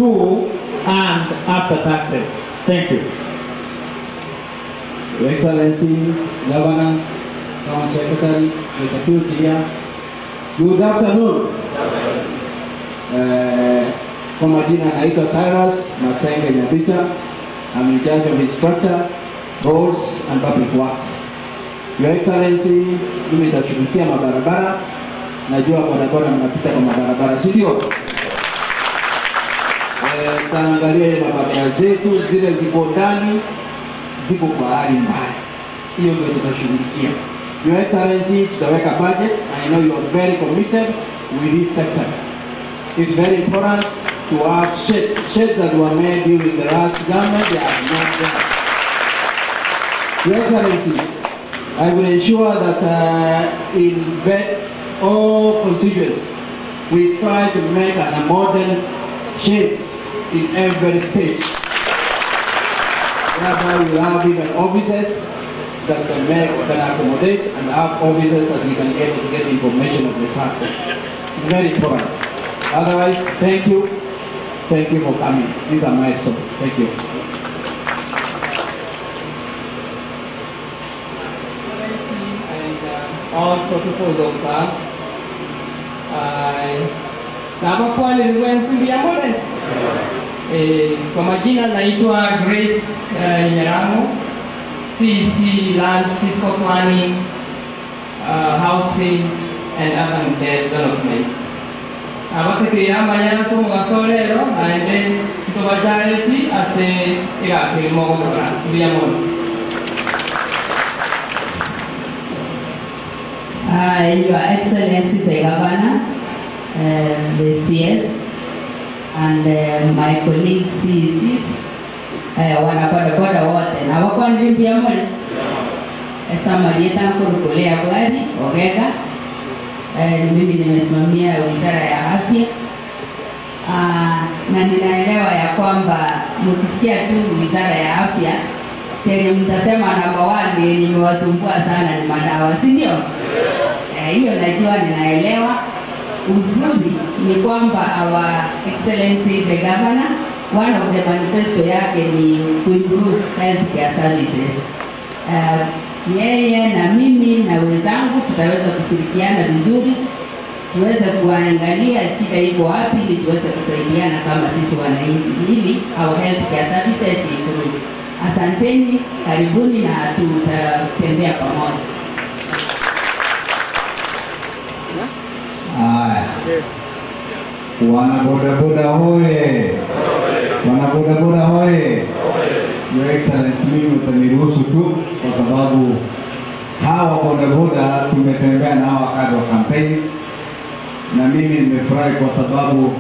2 and after taxes. Thank you. Your Excellency, Governor, Town Secretary, the security here. Good afternoon. Kwa majina naitwa Cyrus Masenge Nyabicha. I'm in charge of infrastructure, roads and public works. Your Excellency, mimi nitashughulikia mabarabara. Najua bodaboda mnapita kwa mabarabara, si ndio? Taangalia ile mabarabara zetu zile ziko ndani, ziko kwa hali mbaya. Hiyo ndio tutashughulikia. Your Excellency, tutaweka budget. I know you are very committed with this sector. It's very important to have sheds that were made during the last government, they are not there. Your Excellency, I will ensure that in all constituents, we try to make a modern sheds in every state. Whereby we will have even offices that can make, can accommodate, and have offices that we can able to get information of the circle. It's very important. Otherwise, thank you. Thank you for coming. These are my story. Thank you. And all protocols observed. Kwa majina naitwa Grace Nyaramo, CEC Lands, Fiscal Planning, Housing and Urban Development. Abatekeya manyana somo gasolero aende ntobajareti ase igase mogokora biyamon. Your Excellency the Governor, the CS, and my colleague CECs, wanabodaboda wote na wakwandi biyamon. Samalieta kurukulea bwari ogega. Mimi nimesimamia Wizara ya Afya. Na ninaelewa ya kwamba mkisikia tu Wizara ya Afya chenye mtasema namba 1 yenye imewasumbua sana ni madawa, si ndio? Hiyo najua, ninaelewa. Uzuri ni kwamba our Excellency the Governor, one of the manifesto yake ni kuimprove healthcare services. Yeye na mimi na wenzangu tutaweza kushirikiana vizuri, tuweze kuangalia shida iko wapi ili tuweze kusaidiana kama sisi wananchi ili our healthcare services improve. Asanteni, karibuni na tutatembea pamoja. Haya. Wana bodaboda hoye. Wana bodaboda hoye. Your Excellency, mimi utaniruhusu tu kwa sababu hawa bodaboda tumetembea na hawa wakati wa kampeni, na mimi nimefurahi kwa sababu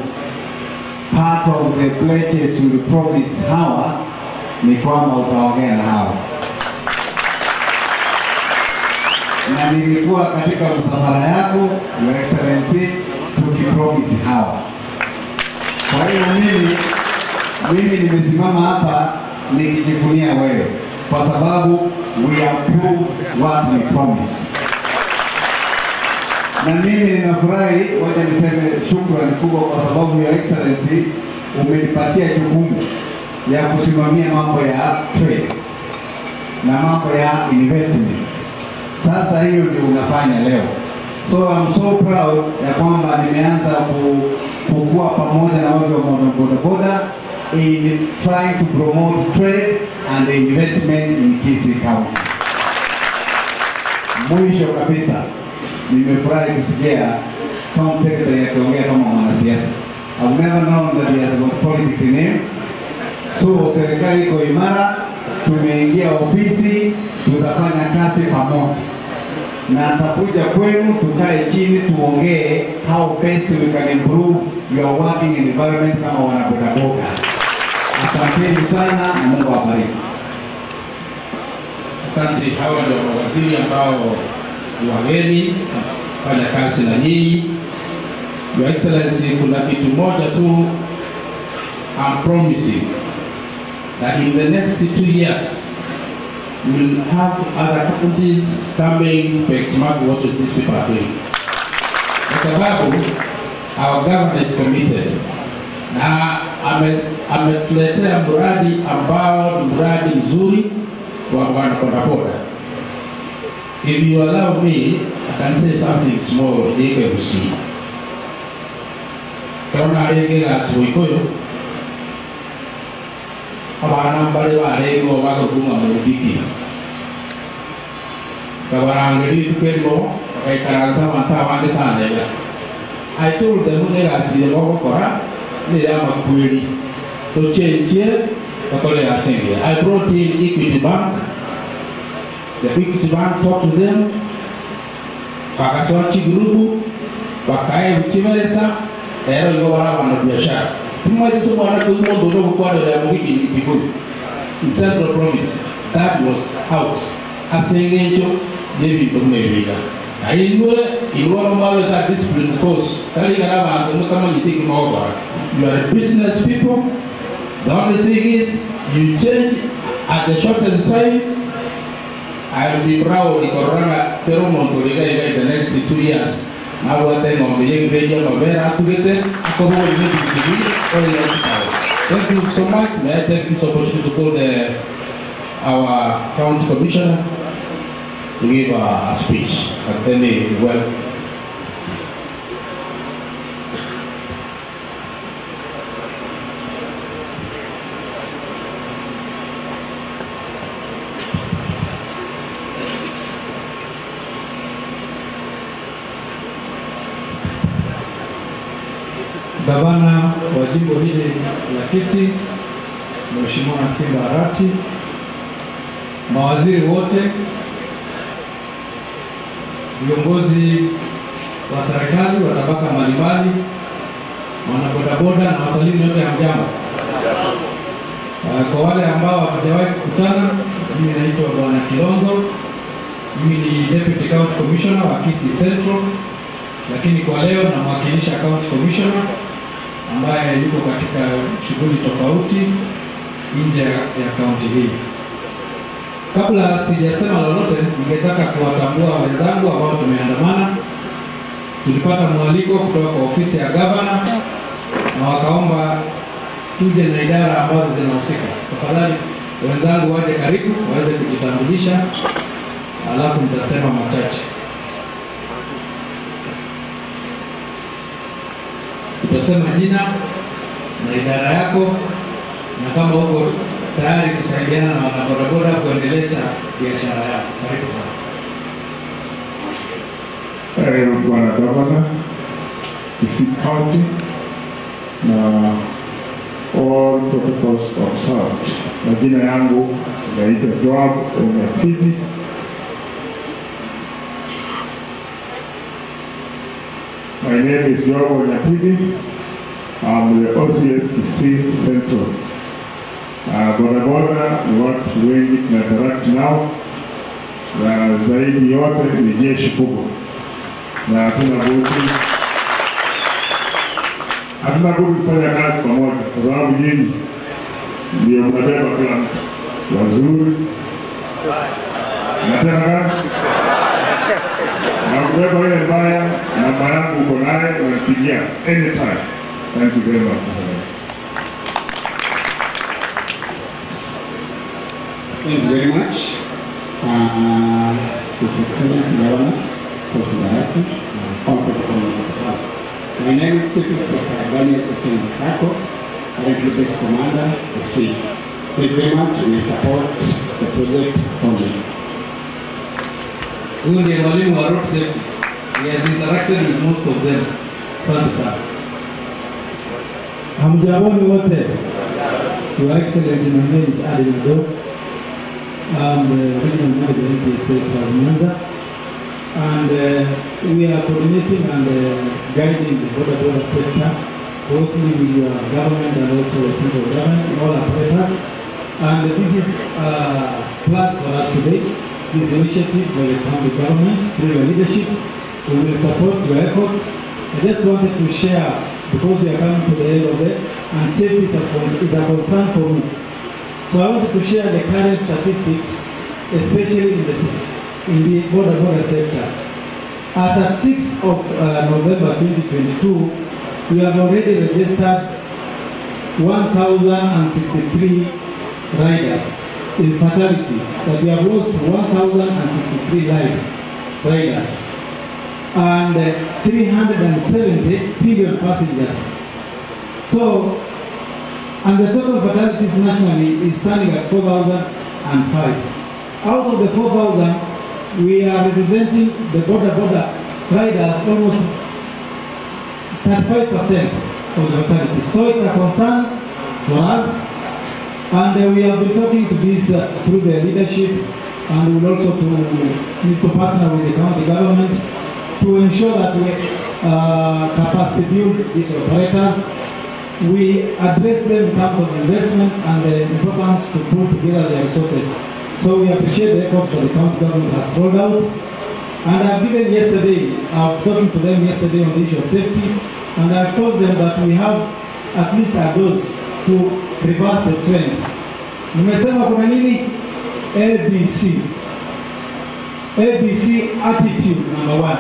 part of the pledges we promise hawa ni kwamba utaongea na hawa. Na nilikuwa katika msafara yako, Your Excellency, tukipromise hawa. Kwa hiyo mimi nimesimama hapa nikijivunia wewe kwa sababu we have proved what we promised. Na mimi ninafurahi, wacha niseme shukrani kubwa kwa sababu Your Excellency umenipatia jukumu ya kusimamia mambo ya trade na mambo ya investment. Sasa hiyo ndio unafanya leo. So I'm so proud ya kwamba nimeanza kukua pamoja na watu wa bodaboda in trying to promote trade and investment in Kisii County. Mwisho kabisa, nimefurahi kusikia Town Secretary akiongea kama mwanasiasa. I've never known that he has got politics in him. So serikali iko imara, tumeingia ofisi, tutafanya kazi pamoja. Na atakuja kwenu, tukae chini tuongee how best we can improve your working environment kama wanabodaboda. Asanteni sana na Mungu awabariki. Asante. Hawa ndio mawaziri ambao ni wageni fanya kazi na nyinyi. Your Excellency, kuna kitu moja tu I'm promising that in the next 2 years we'll have other counties coming to benchmark what these people are doing. Kwa sababu our government is committed. Na ametuletea mradi ambao ni mradi mzuri wa wana bodaboda. If you allow me, I can say something small Gusii. Kona rĩngĩ gacũikũyũ abana mbari barĩgwo bagũthuma mũthiki kabarangĩri tukĩrwo bakaikaransa mata bangĩ sanega. I told them nĩgacire gogũkora nĩ ya makwĩri tũchenjie tũkore gacengia. I brought in Equity Bank. The Equity Bank talked to them, bagacoa chigurubu bakae uchimeresa ero igo bara biashara tumaiso mwana kuimo ndodo kwa ya mugiki ni in Central Province. That was out asengecho David Tumeriga na inwe iwo mwa ta discipline force kali kana bantu kama yitiki maoba. You are business people. The only thing is you change at the shortest time. I will be proud ikoranga pero montoriga in the next 2 years. Now what I know, thank you so much. May I take this opportunity to call our county commissioner to give a speech and then he will. Gavana wa jimbo hili la Kisii Mheshimiwa Simba Arati, mawaziri wote, viongozi wa serikali wa tabaka mbalimbali, wanabodaboda na wasalimu wote, hamjambo. Kwa wale ambao hatujawahi kukutana, mimi naitwa Bwana Kilonzo. Mimi ni Deputy County Commissioner wa Kisii Central, lakini kwa leo namwakilisha County Commissioner ambaye yuko katika shughuli tofauti nje ya kaunti hii. Kabla sijasema lolote, ningetaka kuwatambua wenzangu ambao tumeandamana. Tulipata mwaliko kutoka kwa ofisi ya gavana na wakaomba tuje na idara ambazo zinahusika. Tafadhali wenzangu waje karibu waweze kujitambulisha, alafu nitasema machache. Utasema jina na idara yako, na kama uko tayari kusaidiana na wanabodaboda kuendelesha biashara yako. Karibu sana. Bwana Gavana, Kisii County, na all protocols observed. Majina yangu naitwa Joab Onyapidi. My name is Joab Onyapidi. I'm the OCS Kisii Central. Bodaboda ni watu wengi tunainteract nao, na zaidi yote ni jeshi kubwa, na hatuna budi kufanya kazi pamoja, kwa sababu nyinyi ndio mnabeba kila mtu wazuri na tena na kubeba ile mbaya. Namba yangu uko naye, unapigia anytime. Thank you very much. Thank you very much. His Excellency Governor, Professor Arati, all protocol officers. My name is Chief Inspector Daniel Otieno Kako, currently Base Commander, SC. Thank you very much. We support the project only. Huyu ndiye mwalimu wa road safety. He has interacted with most of them. Asante sana. Hamjamboni wote. Your Excellency, my name is Adi Mado. I'm the regional manager of NTSA South Nyanza, and we are coordinating and guiding the border sector closely with your government and also the central government, all operators. And this is a plus for us today, this initiative by the county government through your leadership. We will support your efforts. I just wanted to share, because we are coming to the end of it, and safety is a concern for me. So I wanted to share the current statistics, especially in the border sector. As at 6th of November 2022, we have already registered 1,063 riders in fatalities, that we have lost 1,063 lives, riders, and 370 billion passengers. So, and the total fatalities nationally is standing at 4,005. Out of the 4,000, we are representing the border riders almost 35% of the fatalities. So it's a concern for us, and we have been talking to this through the leadership, and we will also need to partner with the county government to ensure that we capacity build these operators. We address them in terms of investment and the importance to pull together their resources. So we appreciate the efforts that the county government has rolled out. And I've given yesterday, I was talking to them yesterday on the issue of safety, and I've told them that we have at least a dose to reverse the trend. Nimesema kuna nini? ABC. ABC attitude number one.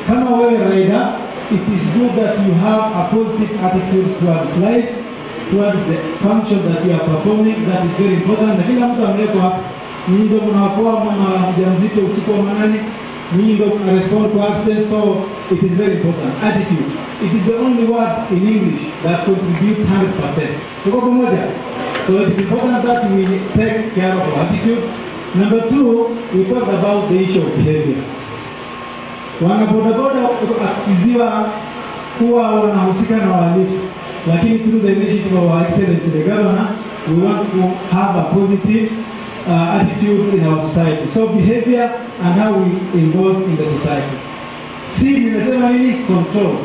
Kama wewe rider, it is good that you have a positive attitude towards life, towards the function that you are performing. That is very important. Na kila mtu amewekwa hapa, nyinyi ndio mnaokoa mama mjamzito usiku wa manane, nyinyi ndio mna respond to accident, so it is very important. Attitude. It is the only word in English that contributes 100%. Tuko pamoja? So it is important that we take care of our attitude. Number two, we talked about the issue of behavior. Wanabodaboda wakiziwa kuwa wanahusika na wahalifu, lakini through the initiative of our Excellency the Governor, we want to have a positive attitude in our society. So behavior and how we involve in the society. C, nimesema nini? Control.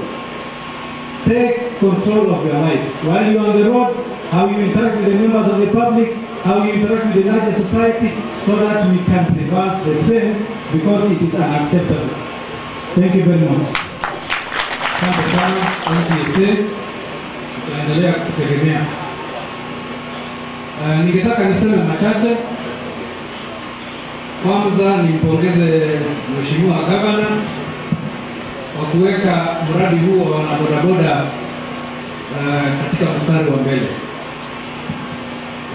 Take control of your life. While you are on the road, how you interact with the members of the public, how you interact with the larger society, so that we can reverse the trend, because it is unacceptable. Thank you very much. Asante sana NTSA, tutaendelea kutegemea. Ningetaka niseme machache. Kwanza nimpongeze Mheshimiwa Gavana kwa kuweka mradi huo wa wanabodaboda katika mstari wa mbele.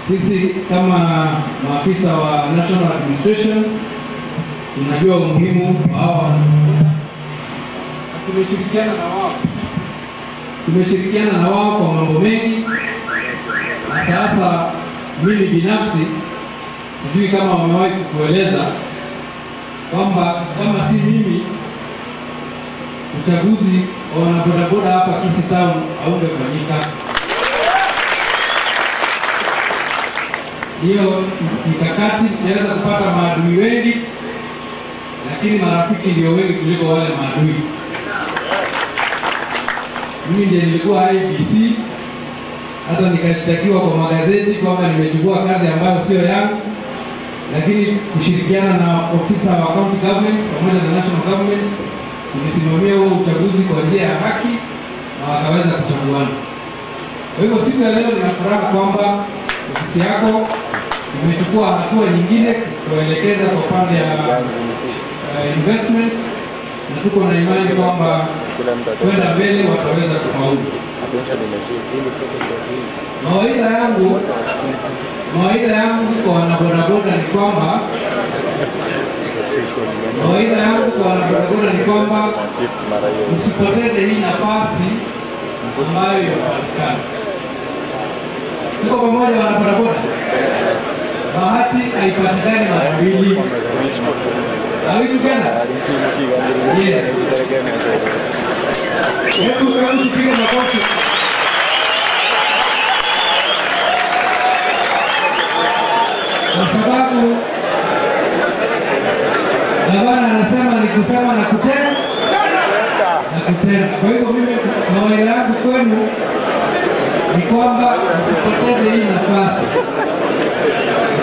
Sisi kama maafisa wa National Administration tunajua umuhimu wa hawa wanabodaboda. Tumeshirikiana na wao kwa mambo mengi. Na sasa mimi binafsi sijui kama wamewahi kukueleza kwamba kama si mimi uchaguzi wa wanabodaboda hapa Kisii Town haungefanyika. Hiyo mikakati inaweza kupata maadui wengi, lakini marafiki ndio wengi kuliko wale maadui. Mimi ndiye nilikuwa IEBC, hata nikashtakiwa kwa magazeti kwamba nimechukua kazi ambayo sio yangu, lakini kushirikiana na ofisa wa county government pamoja na national government tulisimamia huo uchaguzi kwa njia ya haki na wakaweza kuchaguana. Kwa hivyo siku ya leo nina furaha kwamba ofisi yako imechukua hatua nyingine kuelekeza kwa upande ya investment, na tuko na imani kwamba kwenda mbele wataweza kufaulu. Mawaidha yangu kwa wanabodaboda ni kwamba msipoteze hii nafasi ambayo inapatikana. Tuko pamoja wanabodaboda? Bahati haipatikani mara mbili. Are we together? Yes. Hebu tupige makofi. Kwa sababu gavana anasema ni kusema na kutenda na kutenda. Kwa hivyo mimi mawaidha yangu kwenu ni kwamba msipoteze hii nafasi.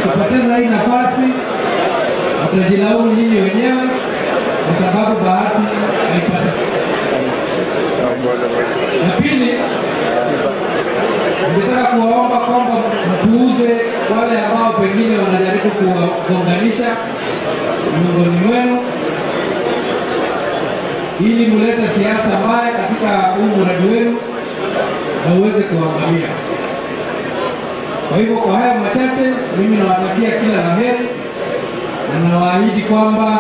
Mkipoteza hii nafasi mtajilaumu nyinyi wenyewe, kwa sababu bahati haipatikani. Na pili, ningetaka kuwaomba kwamba mpuuze wale ambao pengine wanajaribu kuwagonganisha miongoni mwenu ili mulete siasa mbaya katika huu mradi wenu na uweze kuangamia. Kwa hivyo kwa haya machache, mimi nawatakia kila la heri na nawaahidi kwamba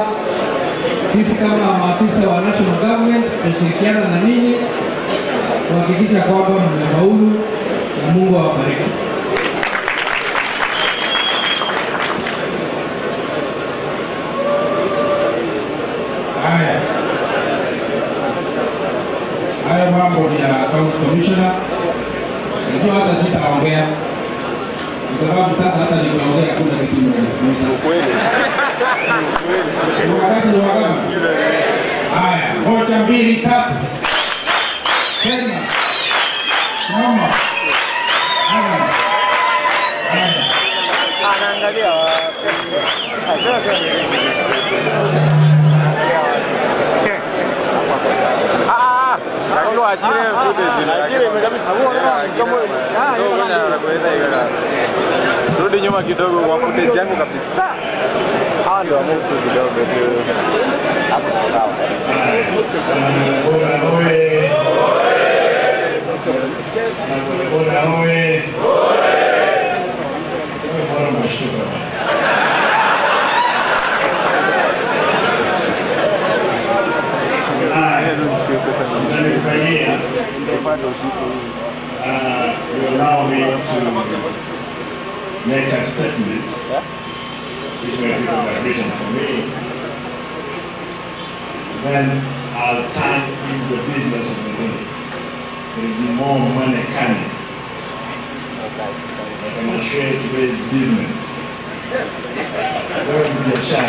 sisi kama maafisa wa national government tutashirikiana na ninyi kuhakikisha kwamba mmefaulu, na Mungu awabariki. Haya. Haya mambo ni ya County Commissioner. Najua hata sitaongea kwa sababu sasa hata nikiongea hakuna kitu mnanisikiliza. Kweli. Wakati ni wakati. Haya, 1, 2, 3. Tena. Mama. Haya. Haya. Anaangalia wapi? Ajire footage. Ajire kabisa. Rudi nyuma kidogo kwa footage yangu kabisa. Hawa ndio wamuku kidogo tu. Hapo sawa. Bora oye. Bora oye. Bora mshtuka. You allow me to make a statement which my people have written for me. Then I'll turn into the business of the day. There is more money coming. I can assure you today's business. Don't be shy.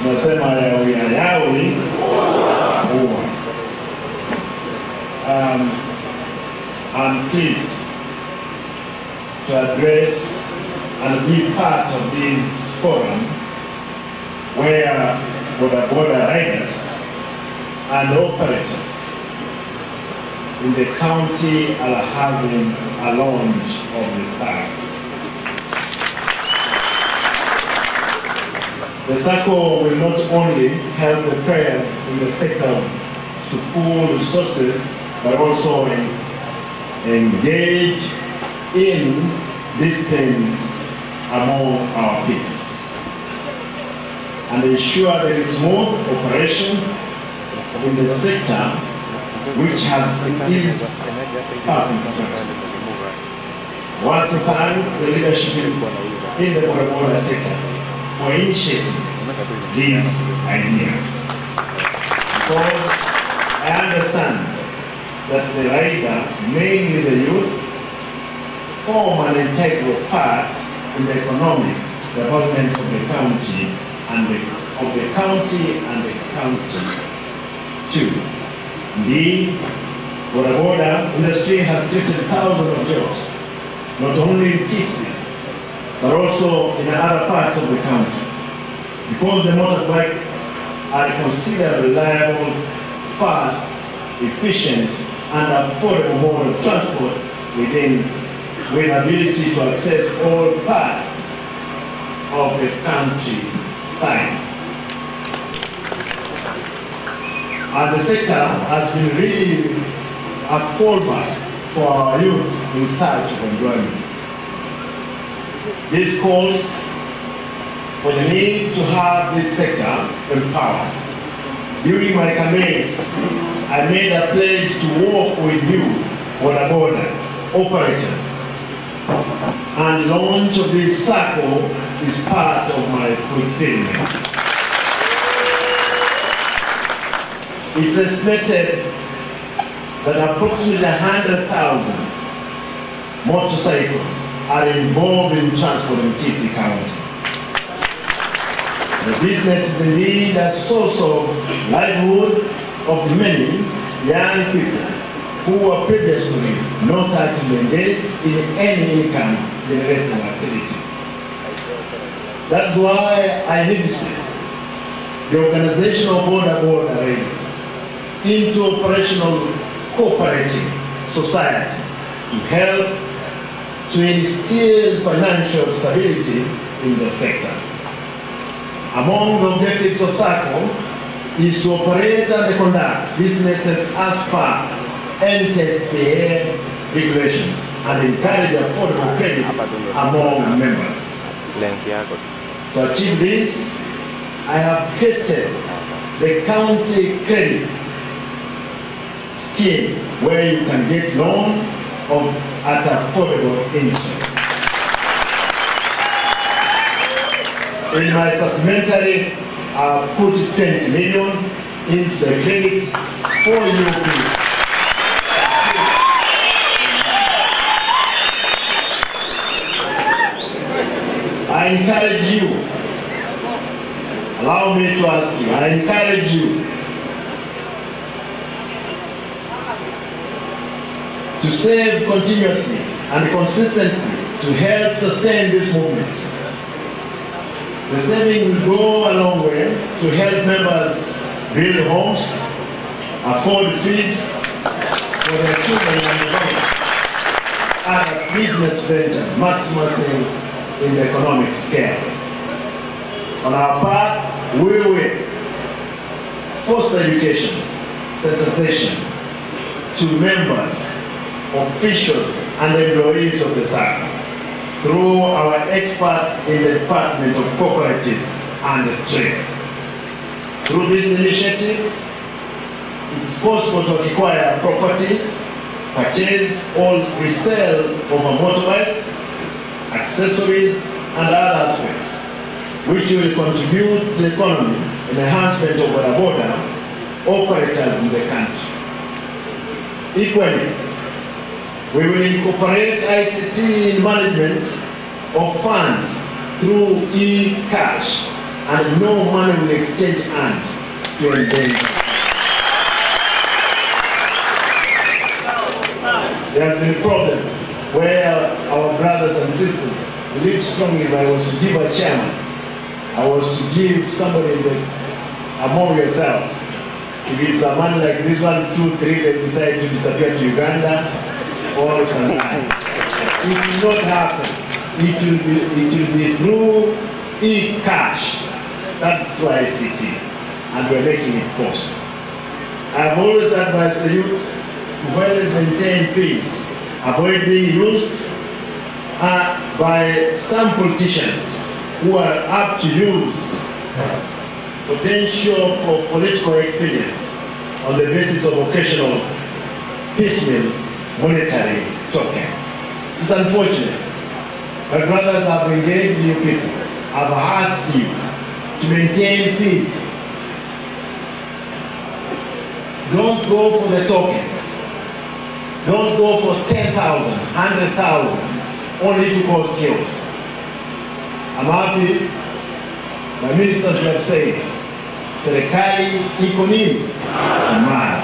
Nasema yawi yawi huwa. I'm pleased to address and be part of this forum where boda boda riders and operators in the county are having a launch of the SACCO. The SACCO will not only help the players in the sector to pool resources, but also engage in discipline among our peoples and ensure there is smooth operation in the sector, which has is public transport. I want to thank the leadership in the boda boda sector for initiating this idea, because I understand that the rider, mainly the youth, form an integral part in the economic development of the county and the county too. Indeed, boda boda industry has created thousands of jobs, not only in Kisii, but also in other parts of the country, because the motorbike are considered reliable, fast, efficient, and affordable mode of transport with ability to access all parts of the countryside. And the sector has been really a fallback for our youth in search of employment. This calls for the need to have this sector empowered. During my campaigns, I made a pledge to work with you, boda boda operators, and launch of this SACCO is part of my fulfillment. It's estimated that approximately 100,000 motorcycles are involved in transport in Kisii County. The business is indeed a source of livelihood of many young people who were previously not actively engaged in any income generating activity. That's why I envisage the organization of boda boda riders into operational cooperative society to help to instill financial stability in the sector. Among the objectives of SACCO is to operate and conduct businesses as per NTSA regulations and encourage affordable credit among members. To achieve this, I have created the county credit scheme where you can get loan at affordable interest. In my supplementary, I put 20 million into the credit for you people. I encourage you, allow me to ask you, I encourage you to save continuously and consistently to help sustain this movement. The saving will go a long way to help members build homes, afford fees for their children and other business ventures, maximizing in the economic scale. On our part, we will foster education, sensitization to members, officials, and employees of the SACCO through our expert in the Department of Cooperative and Trade. Through this initiative, it's possible to acquire property, purchase or resell of a motorbike, accessories, and other aspects, which will contribute to the economy and enhancement of boda boda operators in the country. Equally, we will incorporate ICT in management of funds through e-cash, and no money will exchange hands to endanger. There has been a problem where our brothers and sisters believe strongly that I was to give a chairman, I was to give somebody among yourselves. If it's a man like this 1, 2, 3, they decide to disappear to Uganda or Tanzania. It will not happen. It will be through e-cash. That's through ICT, and we're making it possible. I have always advised the youths to always maintain peace, avoid being used by some politicians who are up to use potential for political expedience on the basis of occasional piecemeal monetary token. It's unfortunate. My brothers have engaged you people, have asked you to maintain peace. Don't go for the tokens. Don't go for 10,000, 100,000, only to cause chaos. I'm happy my ministers have said, Serikali iko nini? Imara.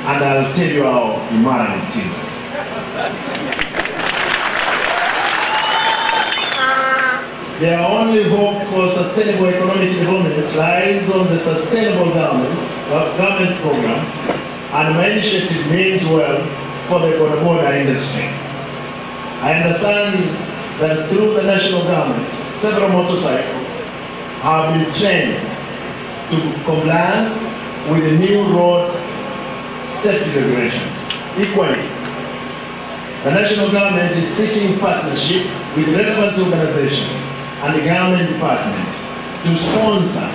And I'll tell you how imara it is. Their only hope for sustainable economic development lies on the sustainable government program, and my initiative means well for the boda boda industry. I understand that through the national government, several motorcycles have been trained to comply with the new road safety regulations. Equally, the national government is seeking partnership with relevant organizations and the government department to sponsor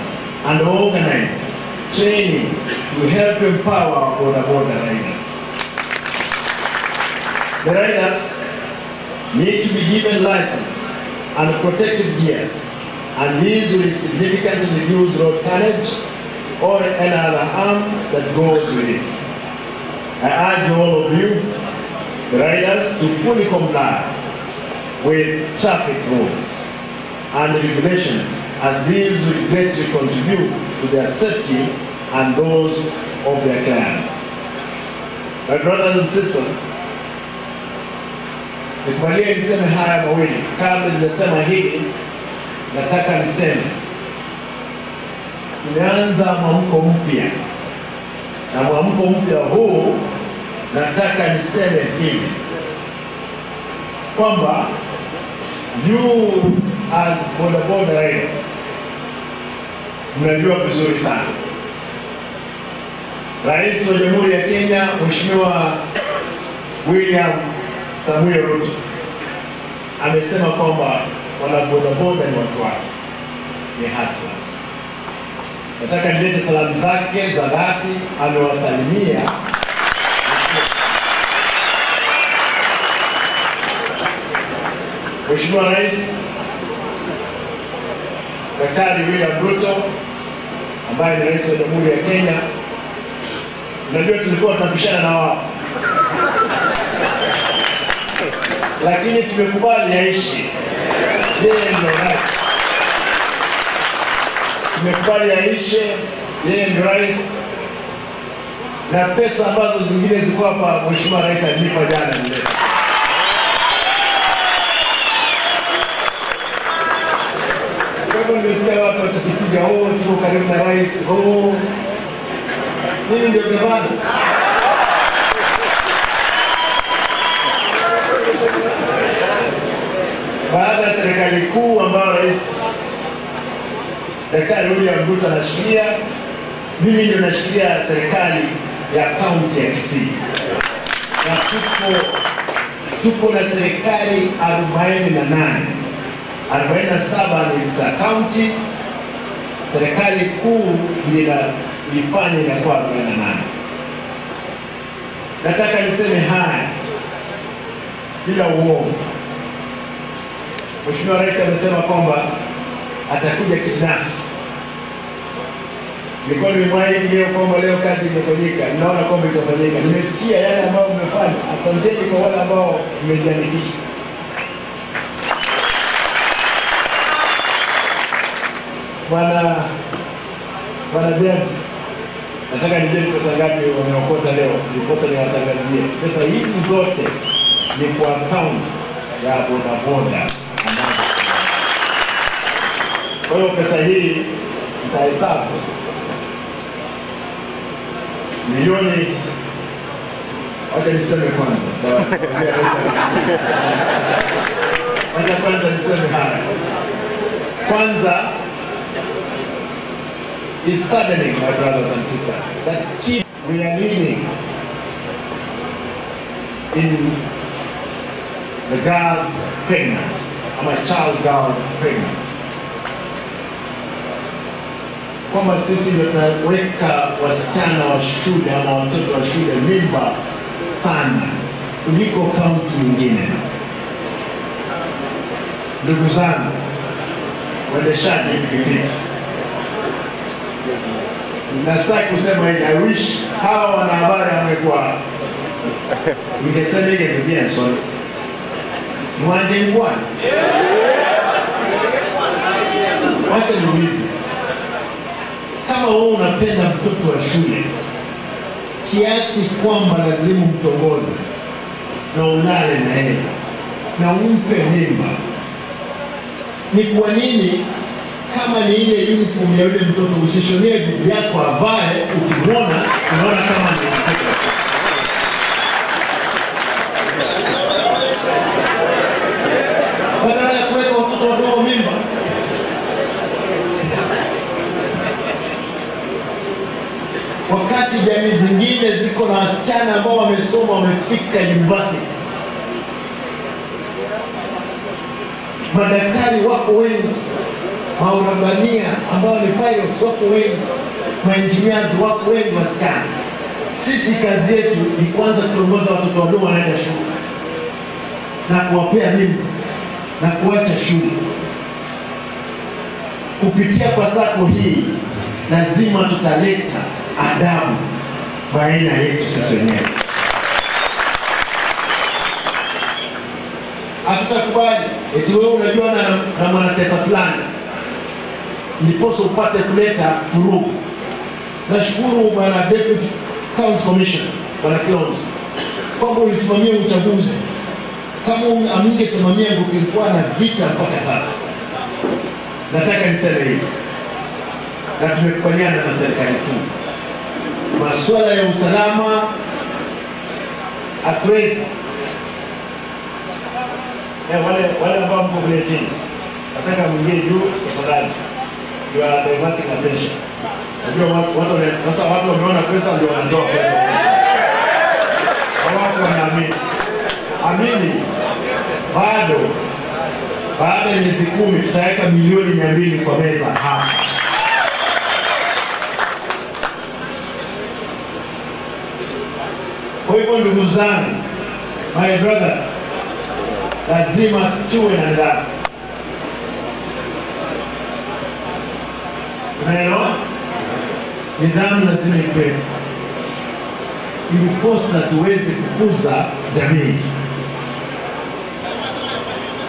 and organize training to help empower our boda boda riders. The riders need to be given license and protective gears, and these will significantly reduce road carnage or any other harm that goes with it. I urge all of you, the riders, to fully comply with traffic rules and regulations, as these will greatly contribute to their safety and those of their clients. My brothers and sisters, nikubalie niseme haya mawili. Kabla sijasema hili, nataka niseme tumeanza mwamko mpya, na mwamko mpya huu nataka niseme hivi kwamba you as boda boda riders mnajua vizuri sana Rais wa Jamhuri ya Kenya Mheshimiwa William Samuel Ruto amesema kwamba wana bodaboda ni watu wake, ni hustlers. Nataka nilete salamu zake za dhati, amewasalimia. Mheshimiwa Rais Daktari William Ruto ambaye ni Rais wa Jamhuri ya Kenya, unajua tulikuwa tunapishana na wao, lakini tumekubali aishi. Yeye ndio rais. Tumekubali aishe, yeye ndio rais. Na pesa ambazo zingine ziko hapa Mheshimiwa Rais alinipa jana nileta. Kwa hivyo nimesikia watu wakipiga, oh, tuko karibu na rais, oh, mimi ndio gavana. Baada ya serikali kuu ambayo Rais Daktari William Ruto anashikilia, mimi ndio nashikilia serikali ya kaunti ya Kisii. Na tuko na serikali 48. 47 ni za kaunti, serikali kuu ndio ifanye inakuwa 48. Nataka niseme haya bila uongo. Mheshimiwa Rais amesema kwamba atakuja kibinafsi. Nilikuwa nimemwahidi leo kwamba leo kazi imefanyika, ninaona kwamba itafanyika. Nimesikia yale ambayo mmefanya. Asanteni kwa wale ambao mmejiandikisha. Bwana James, nataka nijue pesa ngapi wameokota leo, ndiposa niwatangazie. Pesa hizi zote ni kwa account ya bodaboda. Kwa hiyo pesa hii nitahesabu milioni, wacha niseme kwanza. Wacha kwanza niseme haya. Kwanza, it's saddening, my brothers and sisters, that we are leading in the girls' pregnancy, ama child girl pregnancy. Kwamba sisi ndio tunaweka wasichana wa shule ama watoto wa shule mimba sana kuliko kaunti nyingine. Ndugu zangu, waendeshaji pikipiki, nasitaki kusema hivi, I wish hawa wanahabari wamekuwa ningesema hivi sorry. Mwanje ngwani. Wacha niulize, kama wewe unapenda mtoto wa shule kiasi kwamba lazima umtongoze na ulale na yeye na umpe mimba, ni kwa nini kama ni ile uniform ya yule mtoto usishonie bibi yako avae, ukimwona unaona kama ni mtoto? Badala ya kuweka watoto wadogo mimba. Wakati jamii zingine ziko na wasichana ambao wamesoma wamefika university, madaktari wako wengi, maurabania ambao ni pilots wako wengi, maengineers wako wengi wasichana. Sisi kazi yetu ni kwanza kuongoza watoto wadogo wanaenda shule na kuwapea mimba na kuacha shule. Kupitia kwa sako hii lazima tutaleta adabu baina yetu sisi wenyewe. Hatutakubali eti wewe unajua na mwanasiasa fulani ndiposa upate kuleta vurugu. Nashukuru Bwana Deputy County Commissioner Bwana Kilonzo kwamba ulisimamia uchaguzi. Kama amingesimamia kungekuwa na vita mpaka sasa. Nataka niseme hivi, na tumekubaliana na serikali kuu, masuala ya usalama hatuwezi. Wale ambao mko kule chini, nataka mwingie juu tafadhali. You are diverting attention. Najua watu sasa watu wameona pesa ndio wanatoa pesa. Hawako wanaamini. Amini bado baada ya miezi 10 tutaweka milioni 200 kwa meza hapa. Kwa hivyo ndugu zangu, my brothers, lazima tuwe na nidhamu. Tunaelewa? Nidhamu lazima iwepo ili tuweze kukuza jamii.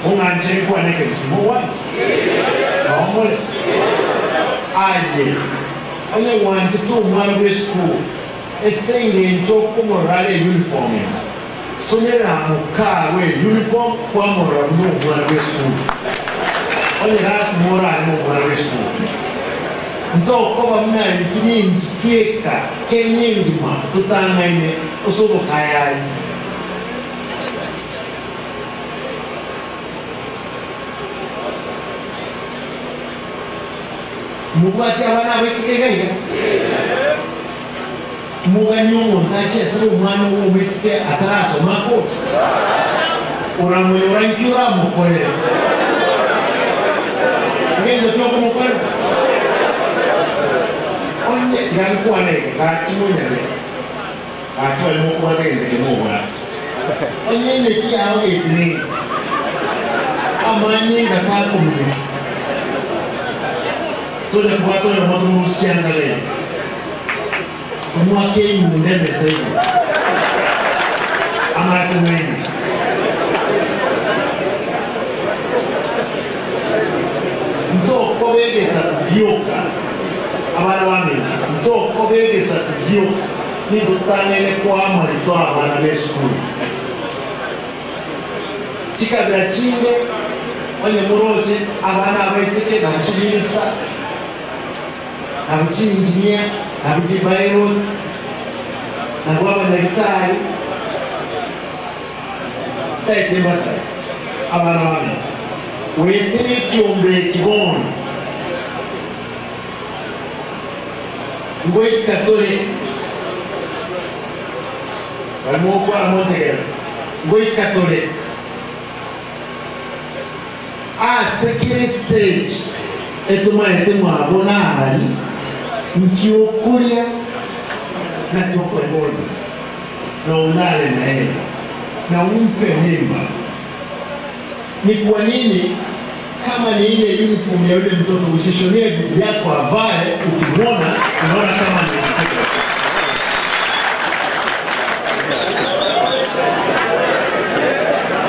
Unganjeni kwa neke msimu wa? Waomole? Aje. Aje wanti tu mwana we school. Esenge ntoko morale uniform. Sonera muka we uniform kwa morale mwana we school. Onye rasi morale mwana we school. Ntoko bamna ntumi ntweka kenyengima tutangaine osobo kayai. Mugwati abana besikegaiga. Muganyongo ntache sabu mwana wo besike ataraso mako. Oramuyora nkyura mukorera. Ngendo kyoko mukorera. Onye gankwane gakimunyale. Atwale mukubatende kemubona. Onye neki awo etini. Amanye gakakumire. Tole kubatole moto musikiangale. Mwake mundeme sasa. Amakumeni. Ntoko begesa kugioka. Abana wami. Ntoko begesa kugioka. Nidutangene kwa malito abana be school. Chikabira chinde onye muroje abana abeseke na mchilisa. Na mchinjinia. Na mjibairot, na guapa daktari, tete basa, abana wami. Wetiri kiombe kibono. Ngwe katole, walmoko amontegero. Ngwe katole. A sekere stage, etuma etuma abona ahali. Mkiokulia na tokobozi na ulale na yeye na umpe mimba. Ni kwa nini kama ni ile uniform ya yule mtoto usishonie bibi yako avae, ukimwona unaona kama ni mtoto?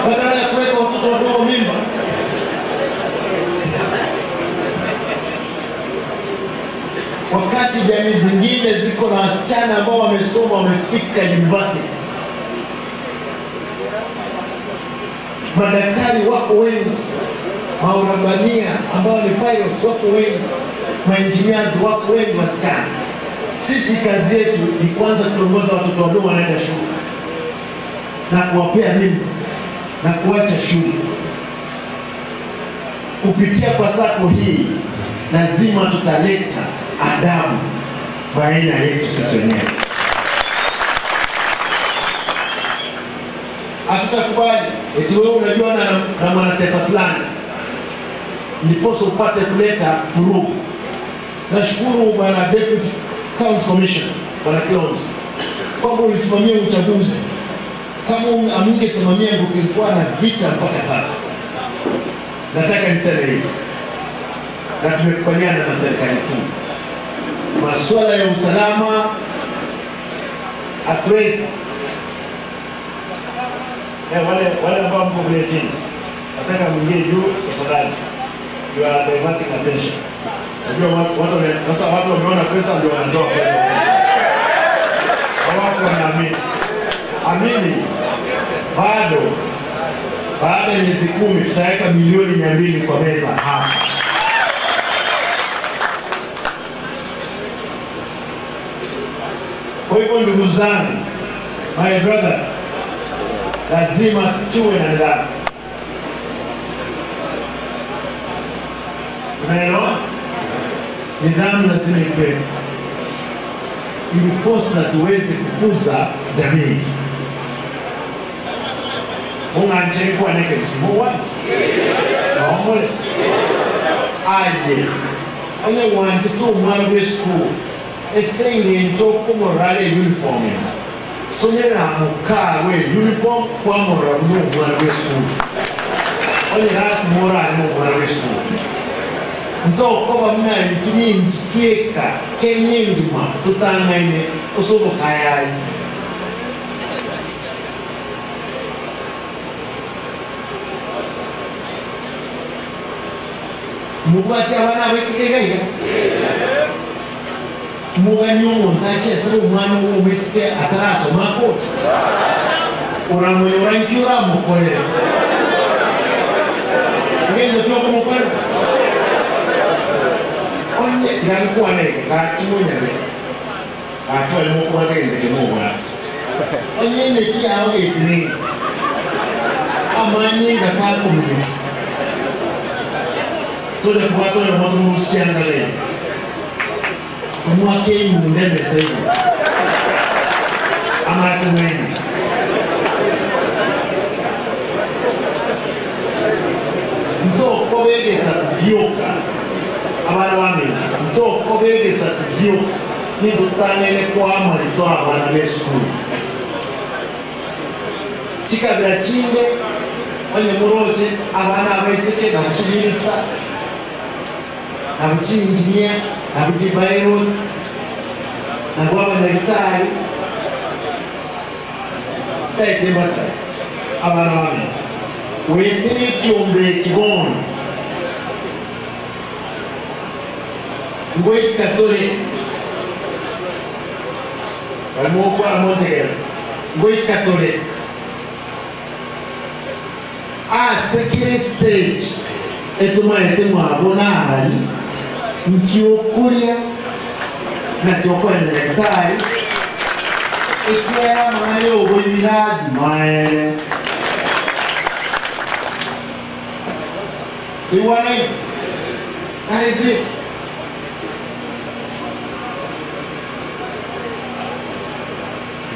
Badala ya kuweka watoto wadogo mimba. Wakati jamii zingine ziko na wasichana ambao wamesoma wamefika university. Madaktari wako wengi, maurabania ambao ni pilots wako wengi, maengineers wako wengi wasichana. Sisi kazi yetu ni kwanza kuongoza watoto wadogo wanaenda shule na kuwapea mimba na kuacha shule. Kupitia kwa sako hii lazima tutaleta adabu baina yetu sisi wenyewe. Hatutakubali eti wewe unajua na mwanasiasa fulani ndiposa upate kuleta vurugu. Nashukuru bwana Deputy County Commissioner bwana Kilonzo kwamba ulisimamia uchaguzi. Kama amungesimamia kulikuwa na vita mpaka sasa. Nataka niseme hivi, na tumekubaliana na serikali kuu masuala ya usalama hatuwezi. Wale ambao mko kule chini, nataka mwingie juu tafadhali. You are diverting attention. Najua watu sasa watu wameona pesa ndio wanatoa pesa. Hawako wanaamini. Amini bado baada ya miezi 10 tutaweka milioni 200 kwa meza hapa. Kwa hivyo ndugu zangu, my brothers, lazima tuwe na nidhamu. Tunaelewa? Nidhamu lazima iwepo Ndiposa tuweze kukuza jamii. Unganjeni kwa neke msimu wa? Naomole. Aye. Onye wanti tu mwana we school. Esenge ntoko morale uniform. Sonera muka we uniform kwa morale mwana we school. Onye rasi morale mwana we school. Ntoko bamna ntumi ntweka kenyengima tutangaine osobo kayai. Mubati abana besikega muganyongo ntache sabo mwana wo besike ataraso mako oramuyora nkyura mukolera ngendo kyoko mukolera onye gankwane gakimunyabe atwale mukubatende kemubona onye neki awo etire amanye gakakumire tole kubatole moto musikiangale omwake mundebe seigo amakumeni ntokobegesa kubyoka abana bamenye ntokobegesa kubyoka nidutangene kwamalito abana b'esukulu kikabira kinge onye muroje abana abeseke nabukiminisa nabuki engineer nabuki pilot nabuaba daktari taitembasa abana bamenye wetire kyombe kibono ngwekatore balimo kwa montegero ngwekatore a sekere stage etumaete mwabona ahari nkiokuria na kiokwenda daktari ikiera mwana oboibirazi maere. You want it? That is it.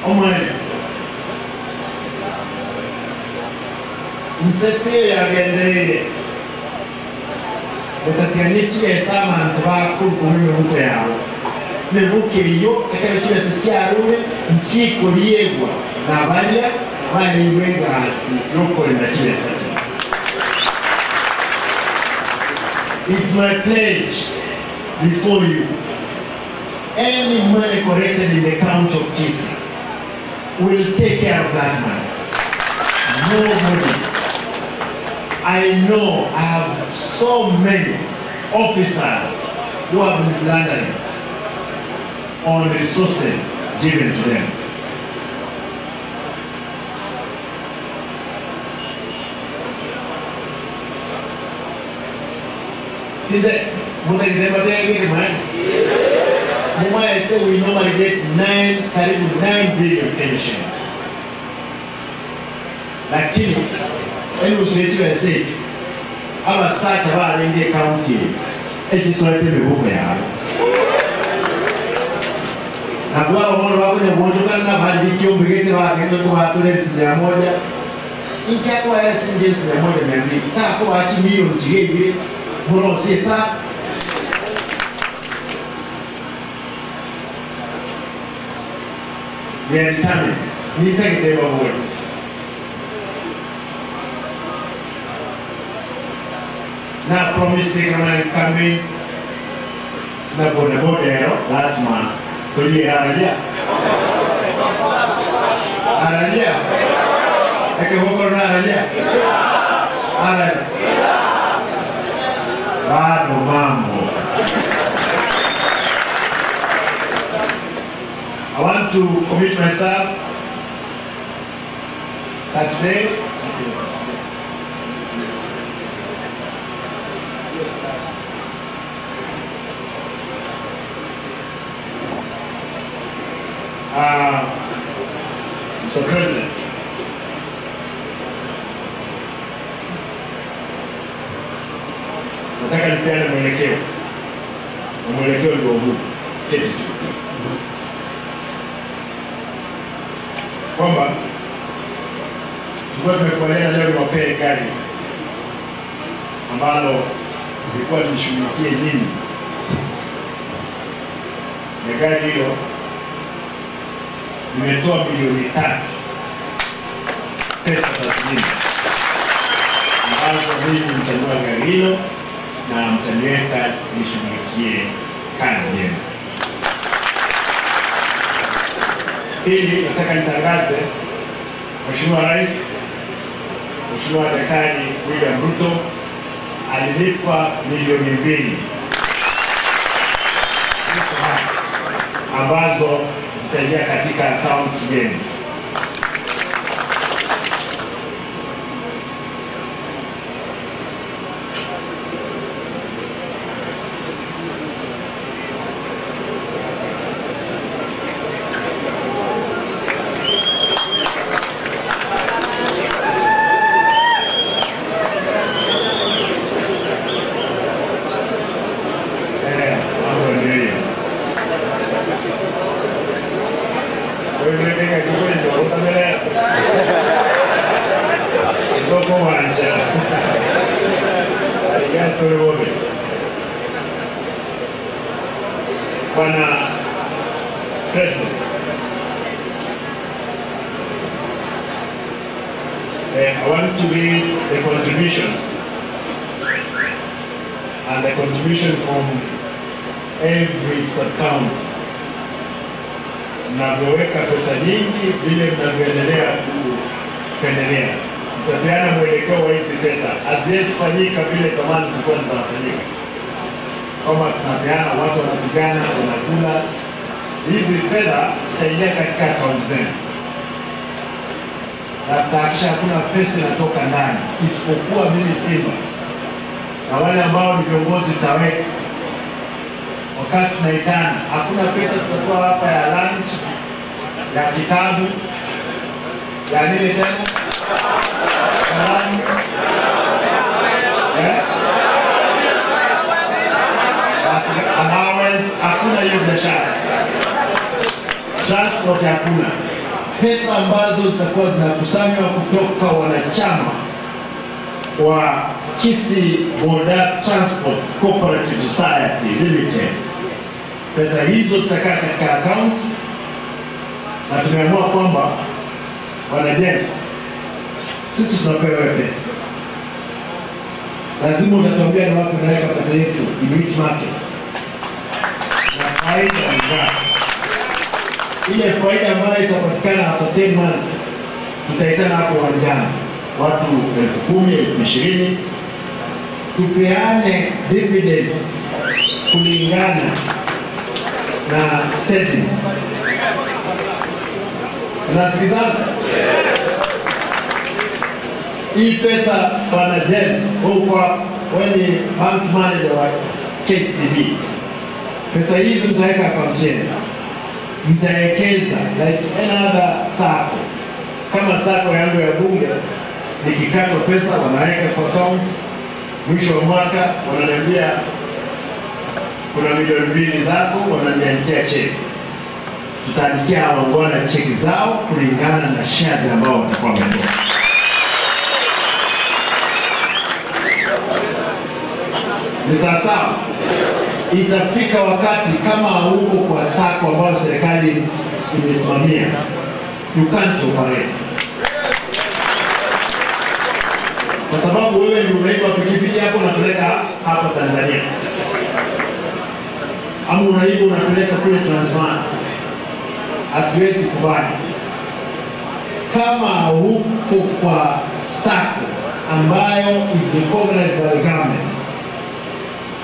Omwana nsete yagenderere bakatiranye kiresa abantu bakuru mibuko yawe mibuko iyo ekero kiresa kyarume nkikoliyegwa nabalya balibwe ngasi yokolera kiresa kya. It's my pledge before you. Any money collected in the county of Kisii will take care of that money. Nobody. I know I have so many officers who have been plundering on resources given to them. We normally get 9 billion pensions. Lakini enusetu abasacha balenge county ekisoete mibuko yawe nabwabo bono bakonya bonjokana balikiyombegete bagenda kubatula 1,100 inkyakwa yasinje 1,200 tako baki milioni kigeire morosesa. They are determined. Nitagete babone. Na promise kama kami na boda boda ero lazima tulie aralia. Aralia. Eke woko na aralia. Aralia. Bado mambo. I want to commit myself that today Mr. President, nataka nipeane mwelekeo, na mwelekeo ndio huu. Keti tu. Kwamba tulikuwa tumekubaliana leo niwapee gari ambalo ilikuwa nishughulikie nyinyi, na gari hilo nimetoa milioni 3 pesa taslimu ambazo mimi mtanunua gari hilo na mtaniweka nishughulikie kazi yenu. Pili, nataka nitangaze Mheshimiwa Rais, Mheshimiwa Daktari William Ruto alilipa milioni 2 ambazo zitaingia katika akaunti yenu. Bwana President, I want to read the contributions, and the contribution from every sub-county. Mnavyoweka pesa nyingi vile mnavyoendelea kupendelea, mtapeana mwelekeo wa hizi pesa. Haziwezi fanyika vile zamani zilikuwa zinafanyika, kama tunapeana, watu wanapigana, wanakula. Hizi fedha zitaingia katika akaunti zenu, na tutahakikisha hakuna pesa inatoka ndani isipokuwa mimi Simba na wale ambao ni viongozi tutaweka. Wakati tunaitana, hakuna pesa tutakuwa hapa ya lunch, ya kitabu, ya nini tena, kalamu, allowance, hakuna hiyo biashara, transport hakuna. Pesa ambazo zitakuwa zinakusanywa kutoka wanachama wa Kisii Boda Transport Cooperative Society Limited, pesa hizo zitakaa katika account, na tumeamua kwamba Bwana James, sisi tunapewa pesa, lazima utatuambia ni wapi tunaweka pesa yetu, in which market, na faida ni ngapi. Ile faida ambayo itapatikana after 10 months, tutaitana hapo uwanjani watu 10,000, 20,000, tupeane dividends kulingana na savings. Unasikizana? Hii pesa Bwana James, huko wewe ni bank manager wa KCB, pesa hizi mtaweka account yenu, mtawekeza like another sacco. Kama sacco yangu ya bunge, nikikatwa pesa wanaweka kwa account, mwisho wa mwaka wananiambia kuna milioni 2 zako, wananiandikia cheki. Tutaandikia wangwana cheki zao kulingana na shares ambao watakuwa wametoa. Ni sawa. Itafika wakati kama huko kwa sacco ambayo serikali imesimamia, you can't operate. Kwa sababu wewe ni unaiba pikipiki yako unapeleka hapa Tanzania, ama unaiba unapeleka kule Transmara. Hatuwezi kubali. Kama huko kwa sacco ambayo is recognized by the government,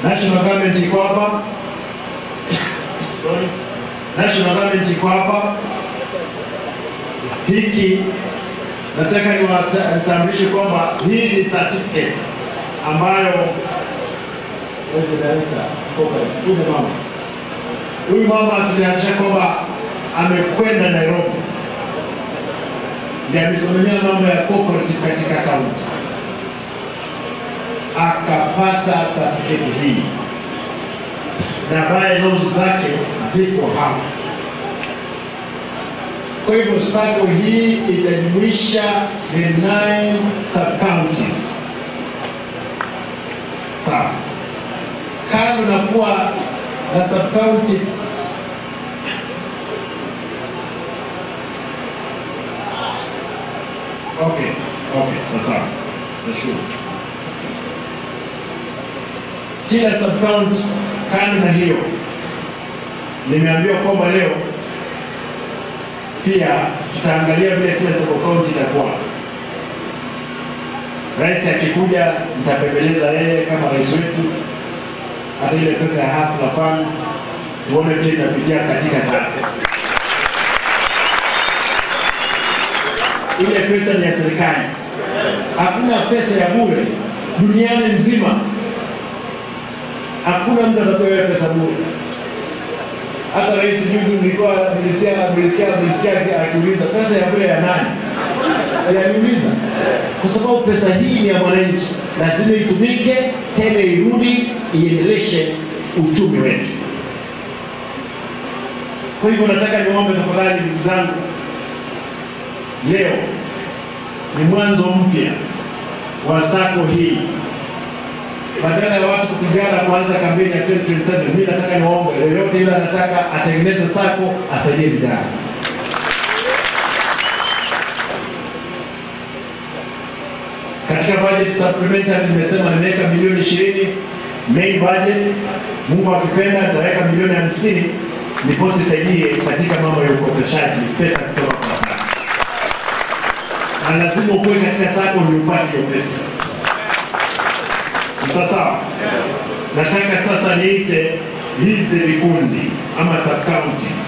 national government iko hapa, sorry, national government iko hapa. Hiki nataka niwatambulishe kwamba hii ni certificate ambayo huyu mama tulihakikisha kwamba amekwenda Nairobi, ndiye amesimamia mambo ya cooperative katika county, akapata certificate hii na bylaws zake ziko hapa. Kwa hivyo SACCO hii itajumuisha the 9 sub-counties. Sawa. Kando na kuwa na sub-county okay, sasa. Nashukuru. Kila sub-county kando na hiyo, nimeambiwa kwamba leo pia tutaangalia vile kila sub-county itakuwa. Rais akikuja nitapembeleza yeye kama rais wetu, hata ile pesa ya Hustler Fund tuone pia itapitia katika SACCO. Ile pesa ni ya serikali. Hakuna pesa ya bure duniani nzima. Hakuna mtu atatoa pesa bure. Hata rais juzi nilisikia akiuliza pesa ya bure ya nani? Si aliuliza. Kwa sababu pesa hii ni ya mwananchi, lazima itumike tena irudi iendeleshe uchumi wetu. Kwa hivyo nataka niombe tafadhali ndugu zangu, leo ni mwanzo mpya wa SACCO hii. Badala ya watu kupigana kuanza kampeni ya 2027, mimi nataka niombe yeyote yule anataka atengeneze SACCO asaidie vijana. Katika budget supplementary nimesema nimeweka milioni 20 main budget, Mungu akipenda nitaweka milioni 50 ndiposa isaidie katika mambo ya ukopeshaji pesa kutoka kwa SACCO. Na lazima ukuwe katika SACCO ndio upate hiyo pesa. Sasa nataka sasa niite hizi vikundi ama sub-counties.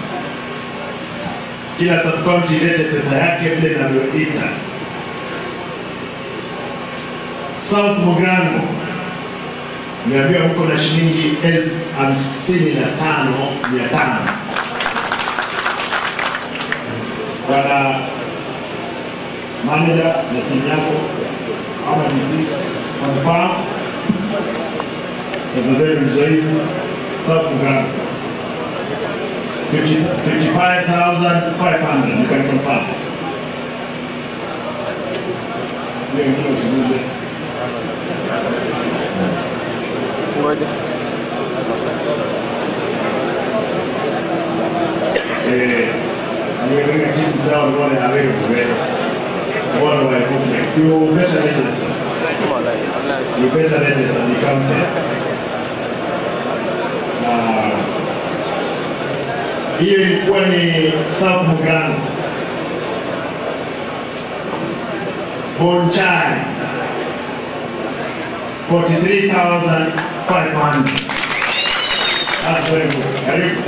Kila sub-county ilete pesa yake vile ninavyoita. South Mugirango niambiwa huko na shilingi 55,500. Bwana manager na timu yako ama DC confirm pesa zenu mzoefu. South Mugirango 55,500, you can confirm. Hiyo ingine usiguze. Nimeweka kisi down wale hawewe wale wa you better register. You better register the county. Hiyo ilikuwa ni South Mugirango. Bonchari 43,500. That's very good. Karibu.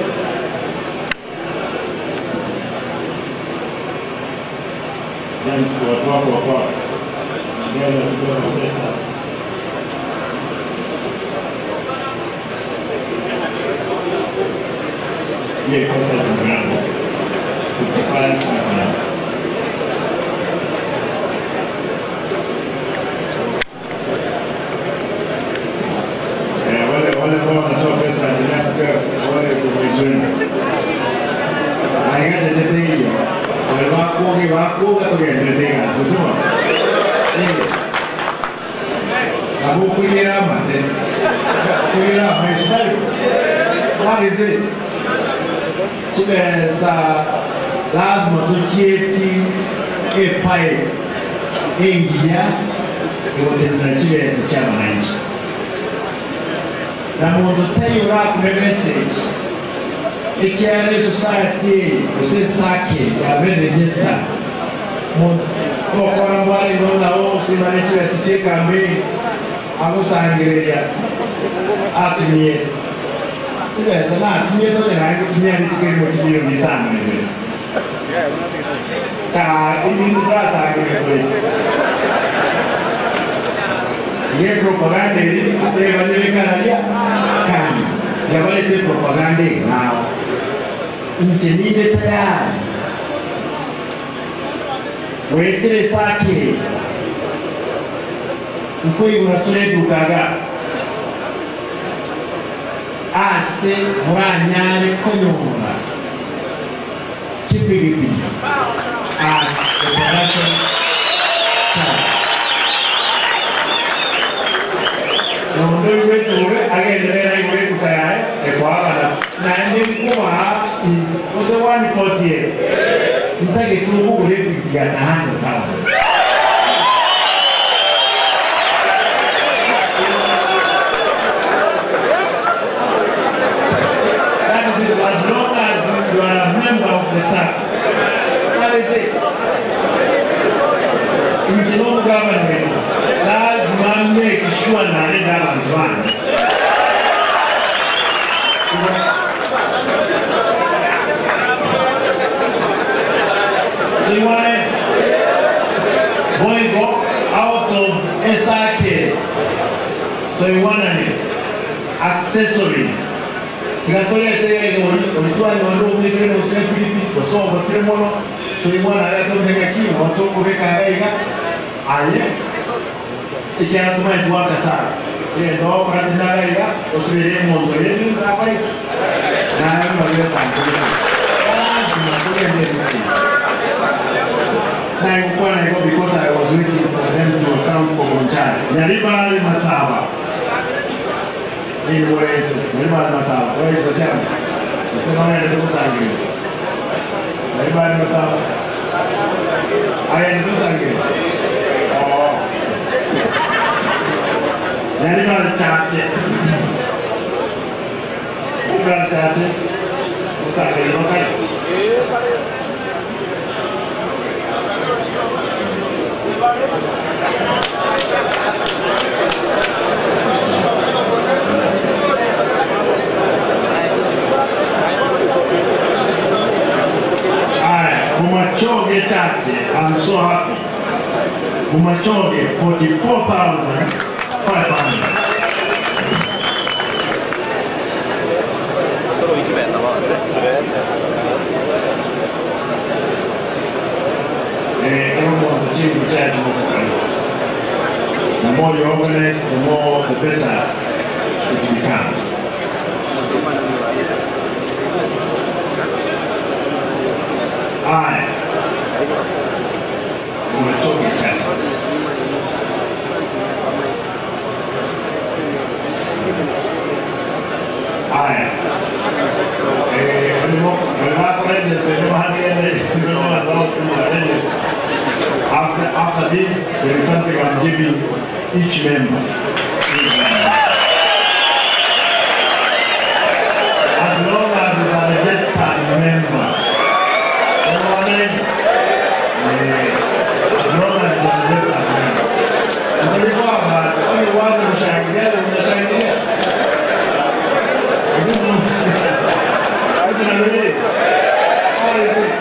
James, watu wako wako. Ndio kubeba pesa. Hiyo kosa ni mlango. 55,500. Wale ambao wanatoa pesa endelea kupewa wale kuvizuia. Aingaje jete hiyo. Wale wako katugendelega. Sio. Abu kuliera mate. Kuliera meshari. What is it? Chibesa lazima tuchieti epae engia iwotenera chibesa cha mwananchi. Na muntu tayora kune message ikiare society usensake ya register muntu okora mbale ngona o simane chibesa chekambe amusangireria atumie chibesa na atumie to na kutumia nitikeri mo milioni sana hivi ka ini ndasa ngire ye propaganda ili atebanyekanalia kani yabalete propaganda nao nje ninde tayari wetere sake ukoibura tuledukaga ase muranyare konyora kipigipigi at the production charge. Is also 148. 100,000. That is it. As long as you are a member of the circle. That is it. In Chilongo government, lazima make sure na abantu bantu. Boy go out of SRK. So you want accessories. Because I was waiting for them to account for Bonchari. Nyaribari Masawa. Nyaribari Masawa. Where is the chairman? Nyaribari Masawa. I am Oh. Nyaribari Chache. Nyaribari Chache. Mumachoge Chache, I'm so happy. Mumachoge, 44,500. The more you organize, the more, the better it becomes. I Mumachoge Chache. After this, there is something I'm giving each member. As long as it's a registered member. You know what I mean? As long as it's a registered member. Only one who shall get it, who shall get it. What is it?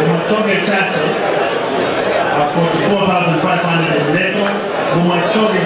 Mumachoge Chache, 44,500 leto. Mumachoge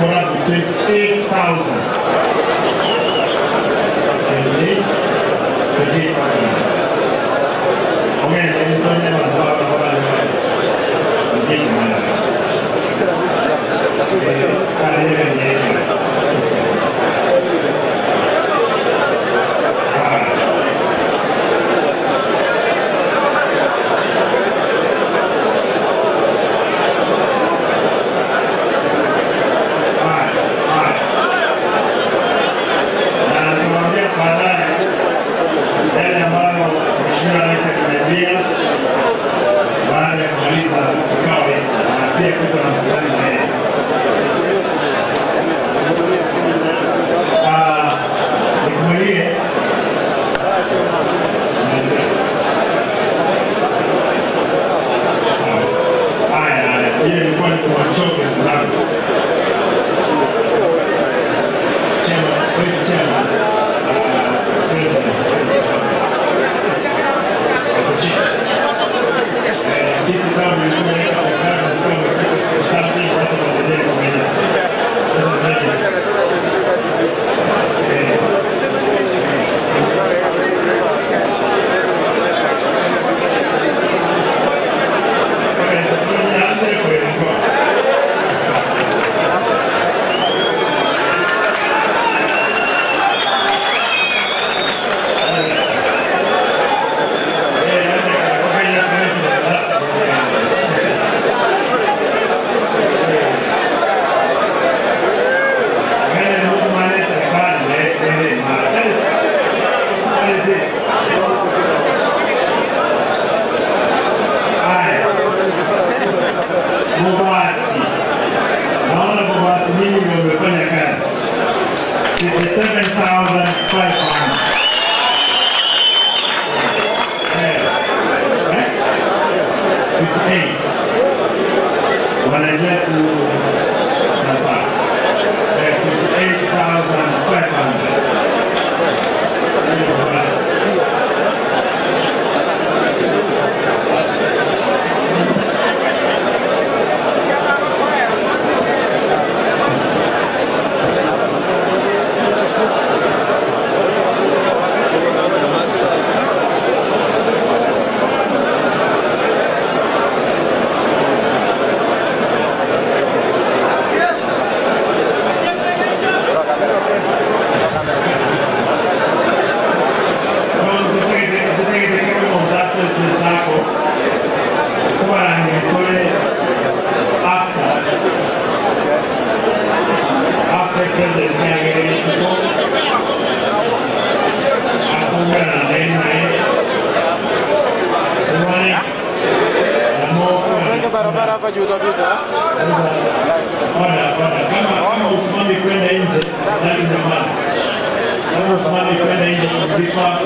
kulipa,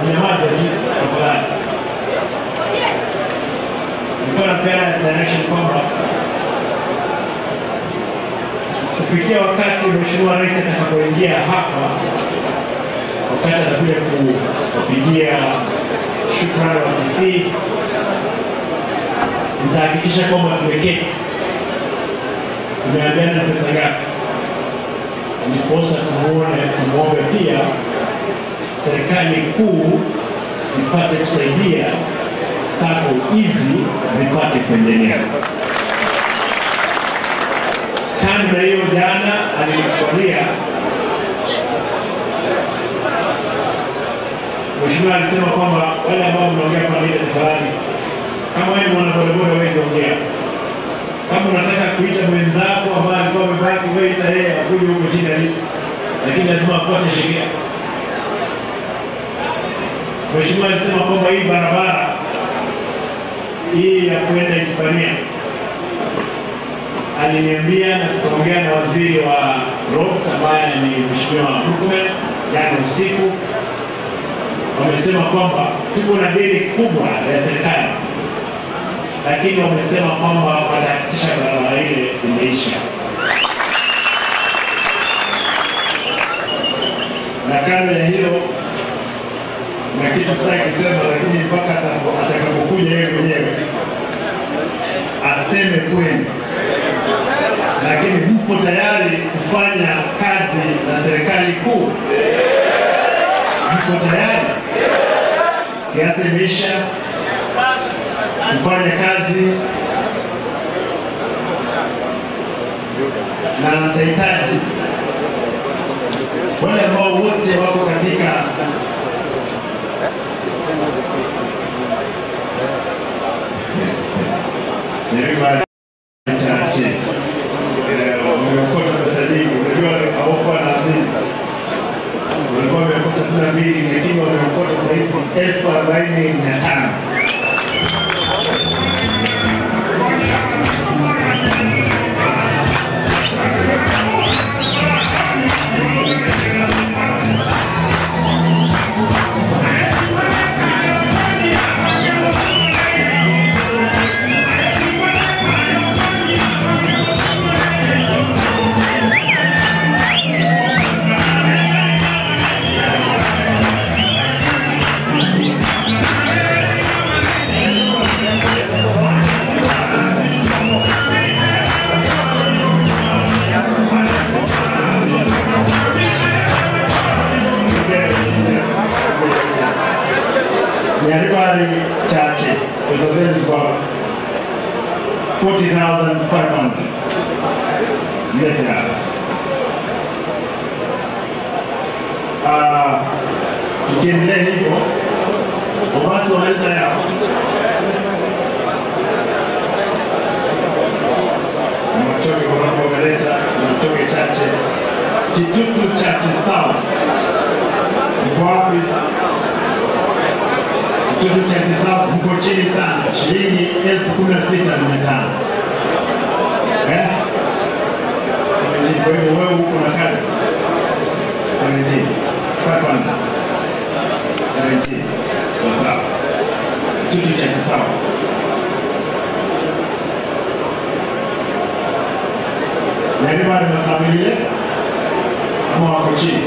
nyamaza tu tafadhali. Nilikuwa napeana direction kwamba kufikia wakati Mheshimiwa Rais atakapoingia hapa, wakati atakuja kupigia shukrani wa Kisii, nitahakikisha kwamba tumeketi, tumeambiana pesa ngapi, ndiposa tumuombe pia serikali kuu ipate kusaidia SACCO hizi zipate kuendelea. Kando na hiyo, jana aliniambia Mheshimiwa alisema kwamba wale ambao mnaongea kwa lile tafadhali, kama wewe ni mwana bodaboda huwezi ongea. Kama unataka kuita mwenzako ambaye alikuwa amebaki, wewe ita yeye akuje huko chini alipo, lakini lazima afuate sheria. Mheshimiwa alisema kwamba hii barabara hii ya kwenda Hispania, aliniambia na tukaongea na waziri wa roads ambaye ni Mheshimiwa Murkomen jana usiku. Wamesema kwamba tuko na deni kubwa ya serikali, lakini wamesema kwamba watahakikisha barabara ile imeisha. Na kando ya hilo, na kitu sitaki kusema, lakini mpaka atakapokuja yeye mwenyewe aseme kweli, lakini mpo tayari kufanya kazi na serikali kuu? Mpo tayari? Siasa imeisha, kufanya kazi, na nitahitaji wale ambao wote wako katika Nyaribari chache wameokota pesa nyingi. Unajua hawakuwa naamini, walikuwa wameokota 2, lakini wameokota sasa hizi 40,500. Nyaribari chache pesa zenu ziko 40,500. Mlete hapa. Tukiendelea hivyo, Mombasa wameleta yao. Machoke Korongo wameleta, Machoke chache, Kitutu chache sawa. Mko wapi? Kitutu chache sawa, mko chini sana, shilingi 16,500. 17. Kwa hivyo wewe uko na kazi. 17,500. 17. Sasa Kitutu chache sawa. Nyaribari masamileta ama wako chini?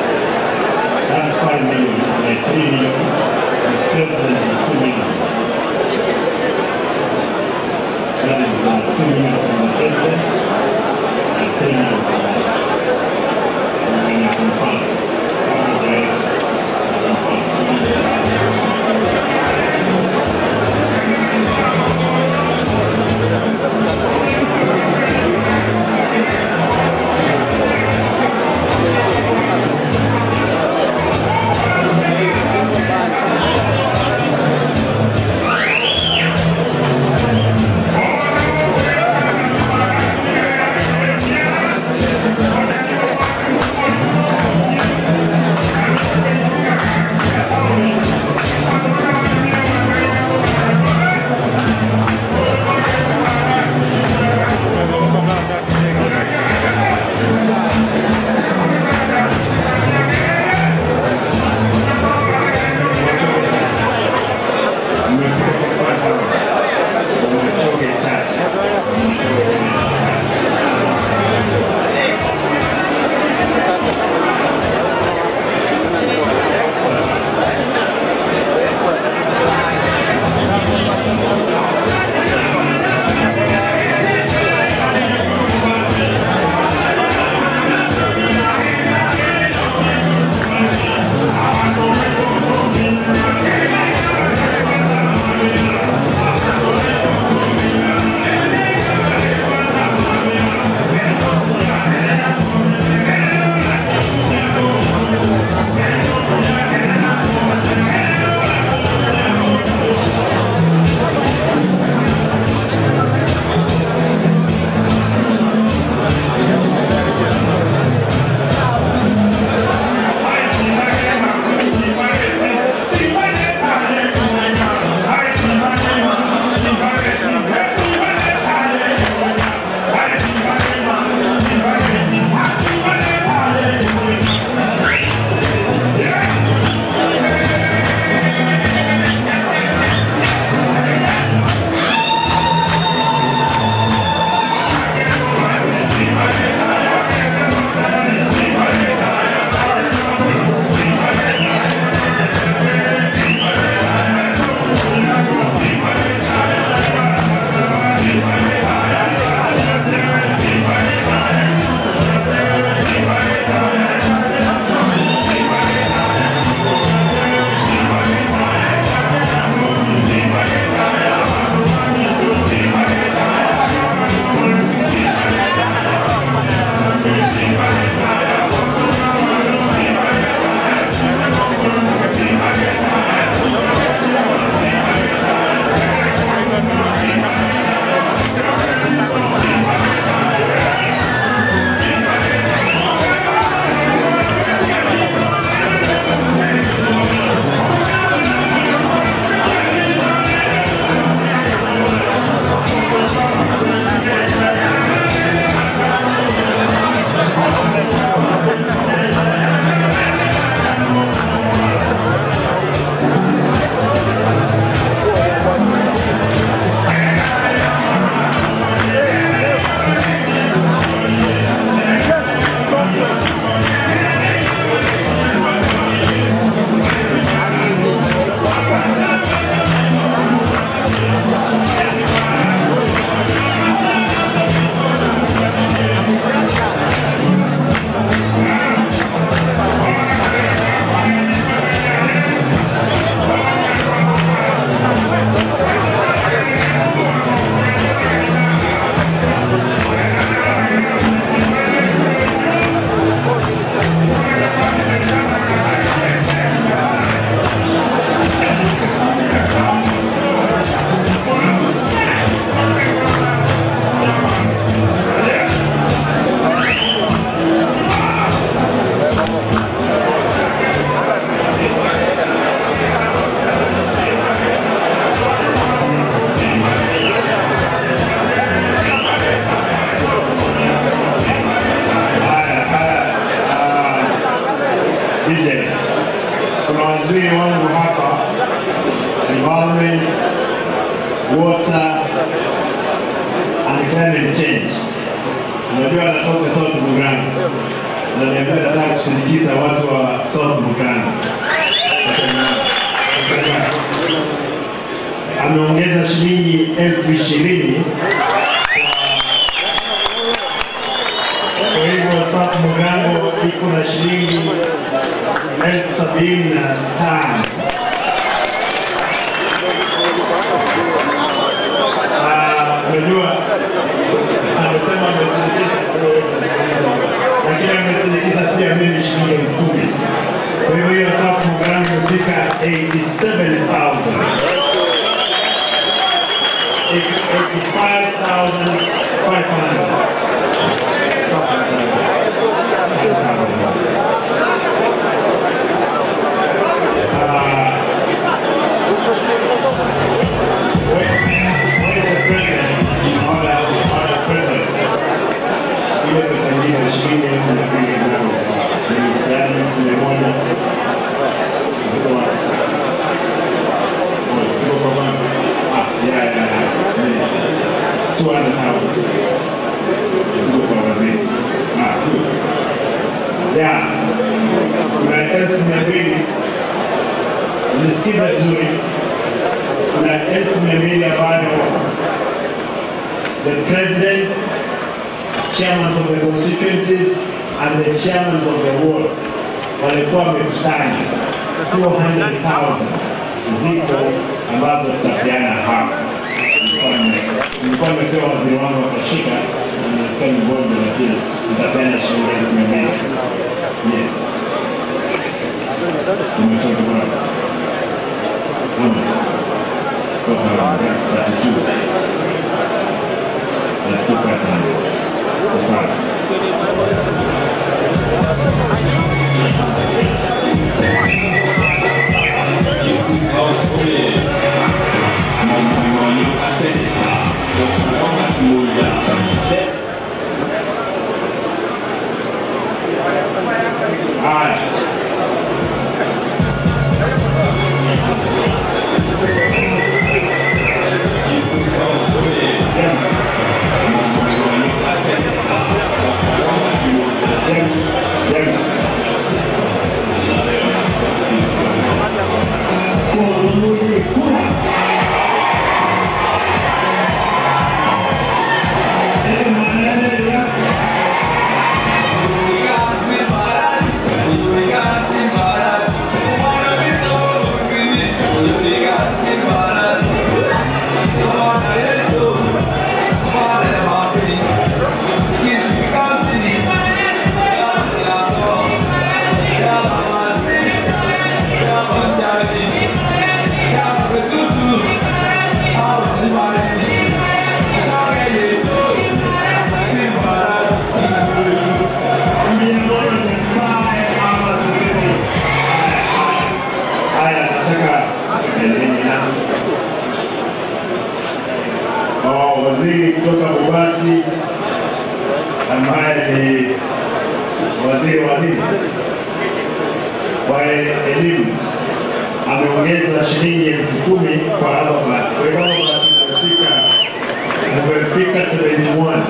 That's 5 million, like 3 million, the president is 2 million. That is 2 million from the president and 3 million from the confirm. Waziri wangu hapa, Environment, Water and Climate Change. Unajua anatoka South Mugirango. Ananiambia nataka kusindikiza watu wa South Mugirango. Ameongeza shilingi 20,000. Kwa hivyo South Mugirango iko na shilingi 75,000. Unajua amesema amesindikiza, lakini amesindikiza pia mimi shilingi 10,000. Kwa hivyo hiyo South Mugirango imefika 87,000. 85,500. Where is the president? Order president. Ile pesa nyingine shilingi 200 zangu. Yaani 100. Ziko wapi? Ziko kwa bank. Yeah. Yes. 200,000. Ziko kwa waziri. Good. Yeah. Kuna 200,000. Nisikiza vizuri. Kuna 200,000 ambayo the president, chairmen of the constituencies and the chairmen of the wards walikuwa wamekusanya 200,000 ziko ambazo tutapeana hapa. Nilikuwa nimepewa waziri wangu akashika na nimesema mgonjwa, lakini nitapeana shilingi 200,000. Yes. Nimetoka kwa that's 32. 32,500. Sasa. Haya. James. Waziri kutoka Bobasi ambaye ni waziri wa nini? Wa elimu ameongeza shilingi 10,000 kwa hapa basi. Kwa hivyo basi umefika 71.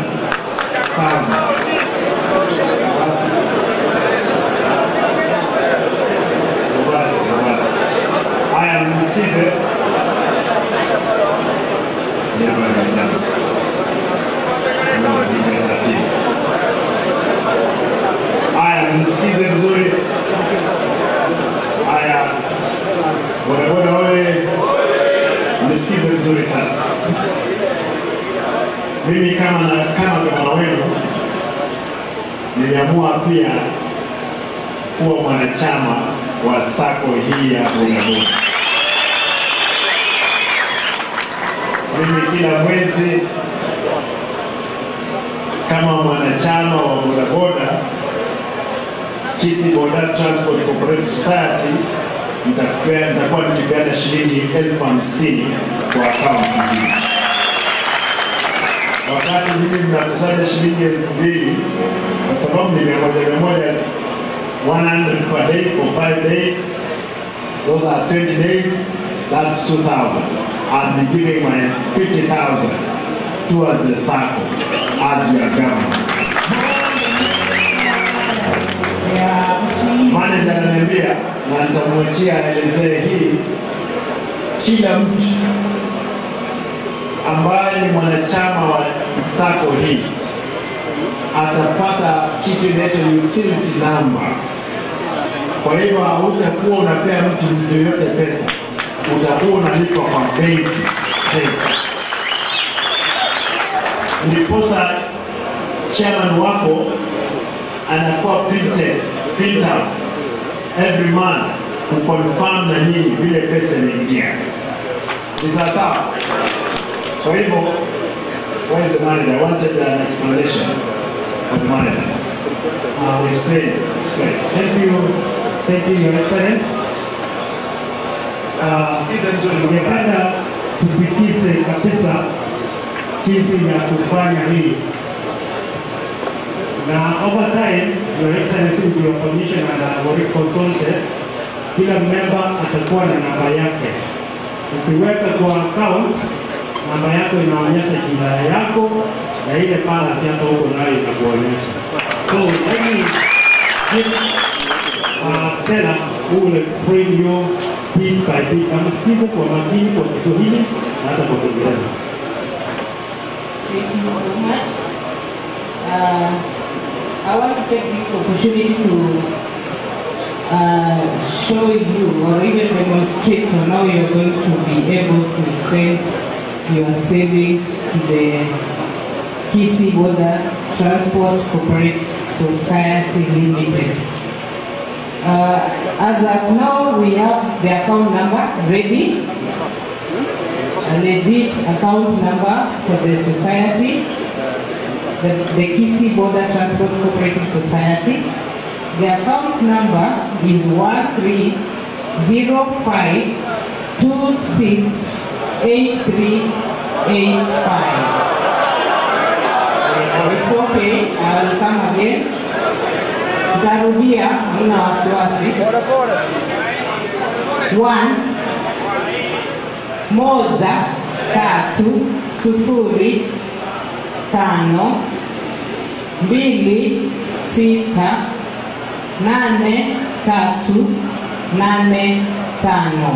Haya, msikize. Haya, msikize vizuri. Haya, bodaboda oye, msikize vizuri sasa. Mimi kama gavana wenu niliamua pia kuwa mwanachama wa sako hii ya bodaboda. Mimi kila mwezi kama mwanachama wa bodaboda Kisii Boda Transport Cooperative Society nitakuwa nikipeana shilingi 50,000 kwa akaunti hii. Wakati mimi mnakusanya shilingi 2,000 kwa sababu ni 100 100 per day for 5 days, Those are 20 days, that's 2,000. I'll be giving my 50,000 towards the circle as your governor. Manager ananiambia na nitamwachia aelezee hii. Kila mtu ambaye ni mwanachama wa sacco hii atapata kitu inaitwa utility number. Kwa hivyo hautakuwa unapea mtu yoyote pesa, utakuwa unalipa kwa benki straight. Ndiposa chairman wako anakuwa printer every month kuconfirm na nyinyi vile pesa imeingia. Ni sawa sawa? Kwa hivyo, where is the manager? I wanted an explanation for the manager. Explain. Thank you, Your Excellency. Ningependa tusikize kabisa jinsi ya kufanya hii. Na over time, Your Excellency, with your permission and our consulted, kila member atakuwa na namba yake. Ukiweka kwa account, namba yako inaonyesha jina yako na ile balance yako huko nayo inakuonyesha. So let me give Stella who will explain you bit by bit. Amesikiza kwa makini kwa Kiswahili na hata kwa Kiingereza. Thank you so much. I want to take this opportunity to show you or even demonstrate on how you are going to be able to send your savings to the Kisii Border Transport Cooperative Society Limited. As at now, we have the account number ready, a legit account number for the society, the Kisii Border Transport Cooperative Society. The account number is 1305268385. It's okay, I will come again. Nitarudia, hamna wasiwasi. 1 1 3 0 5 2 6 8 3 8 5.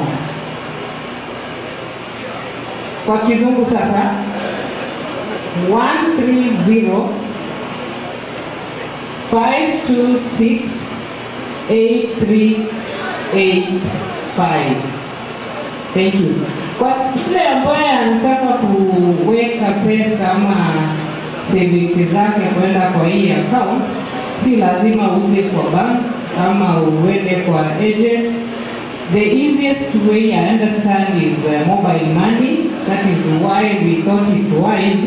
Kwa kizungu sasa, 130 526 8385. Thank you. Kwa yule ambaye anataka kuweka pesa ama savings zake kwenda kwa hii account, si lazima uje kwa bank ama uende kwa agent. The easiest way I understand is mobile money. That is why we thought it wise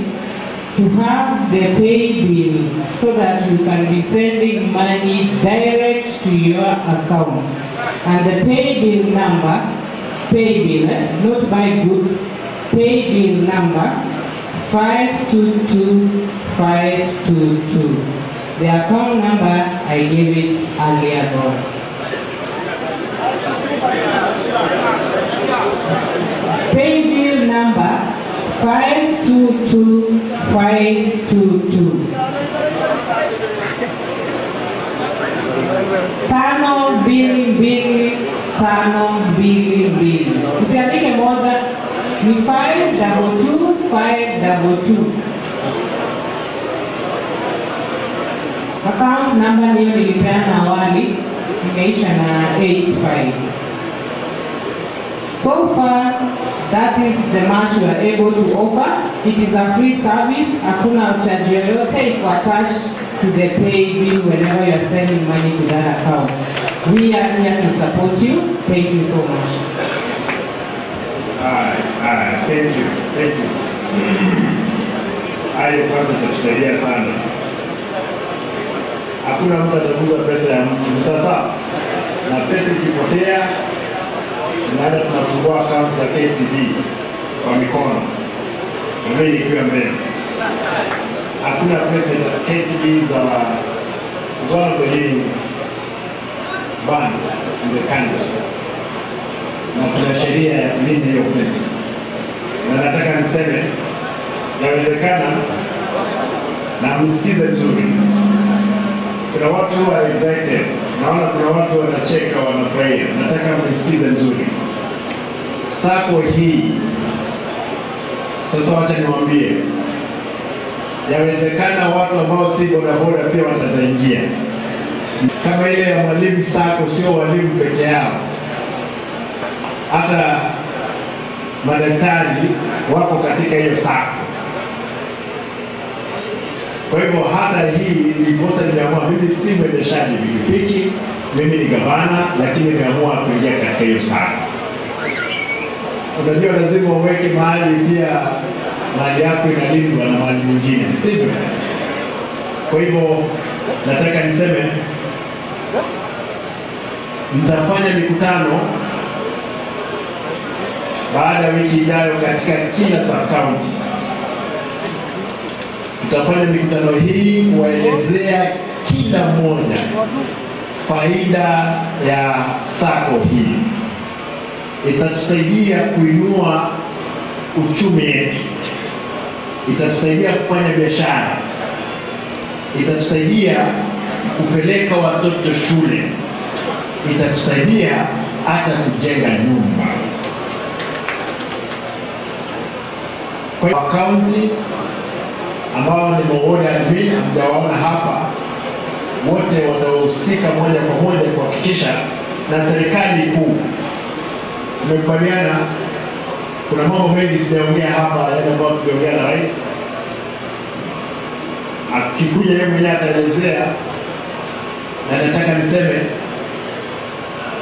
to have the pay bill so that you can be sending money direct to your account. And the pay bill number, pay bill, not buy goods, pay bill number 522522. The account number, I gave it earlier on. Pay bill number 522522. 5 2 2 5 2 2. Usiandike moja, ni 5 2 2 5 2 2. Account number niyo nilipeana awali, imeisha na 85. So far, that is the much we are able to offer. It is a free service. Hakuna charge yoyote iko attached to the pay bill whenever you are sending money to that account. We are here to support you. Thank you so much. All right. Thank you. Thank you. Hayo kwanza itatusaidia sana. Hakuna mtu ataguza pesa ya mtu. Sasa na pesa ikipotea, tunaenda tunafungua account za KCB kwa mikono. Mimi nikiwa mbele. Hakuna pesa ya KCB za one of the leading banks in the country. na tuna sheria ya kulinda hiyo pesa. Na nataka niseme, yawezekana, na msikize vizuri, kuna watu who are excited, naona kuna watu wanacheka, wanafurahia. Nataka msikize vizuri. Sako hii, sasa wacha niwaambie, yawezekana watu ambao si bodaboda pia watazaingia. Kama ile ya mwalimu sako, sio walimu peke yao, hata madaktari wako katika hiyo sako. Kwa hivyo hata hii ndiposa nimeamua, mimi si mwendeshaji pikipiki, mimi ni gavana, lakini nimeamua kuingia katika hiyo sako. Unajua lazima uweke mahali pia mali yako inalindwa na mali nyingine, sivyo? Kwa hivyo nataka niseme mtafanya mikutano baada ya wiki ijayo katika kila sub-county. Tutafanya mikutano hii kuwaelezea kila mmoja faida ya sako hii. Itatusaidia kuinua uchumi wetu, itatusaidia kufanya biashara, itatusaidia kupeleka watoto shule, itatusaidia hata kujenga nyumba. Kwa county ambao ni maward admin, hamjawaona hapa, wote watahusika moja kwa moja kuhakikisha, na serikali kuu tumekubaliana. Kuna mambo mengi sijaongea hapa, yale ambayo tuliongea na rais. Akikuja yeye mwenyewe ataelezea, na nataka niseme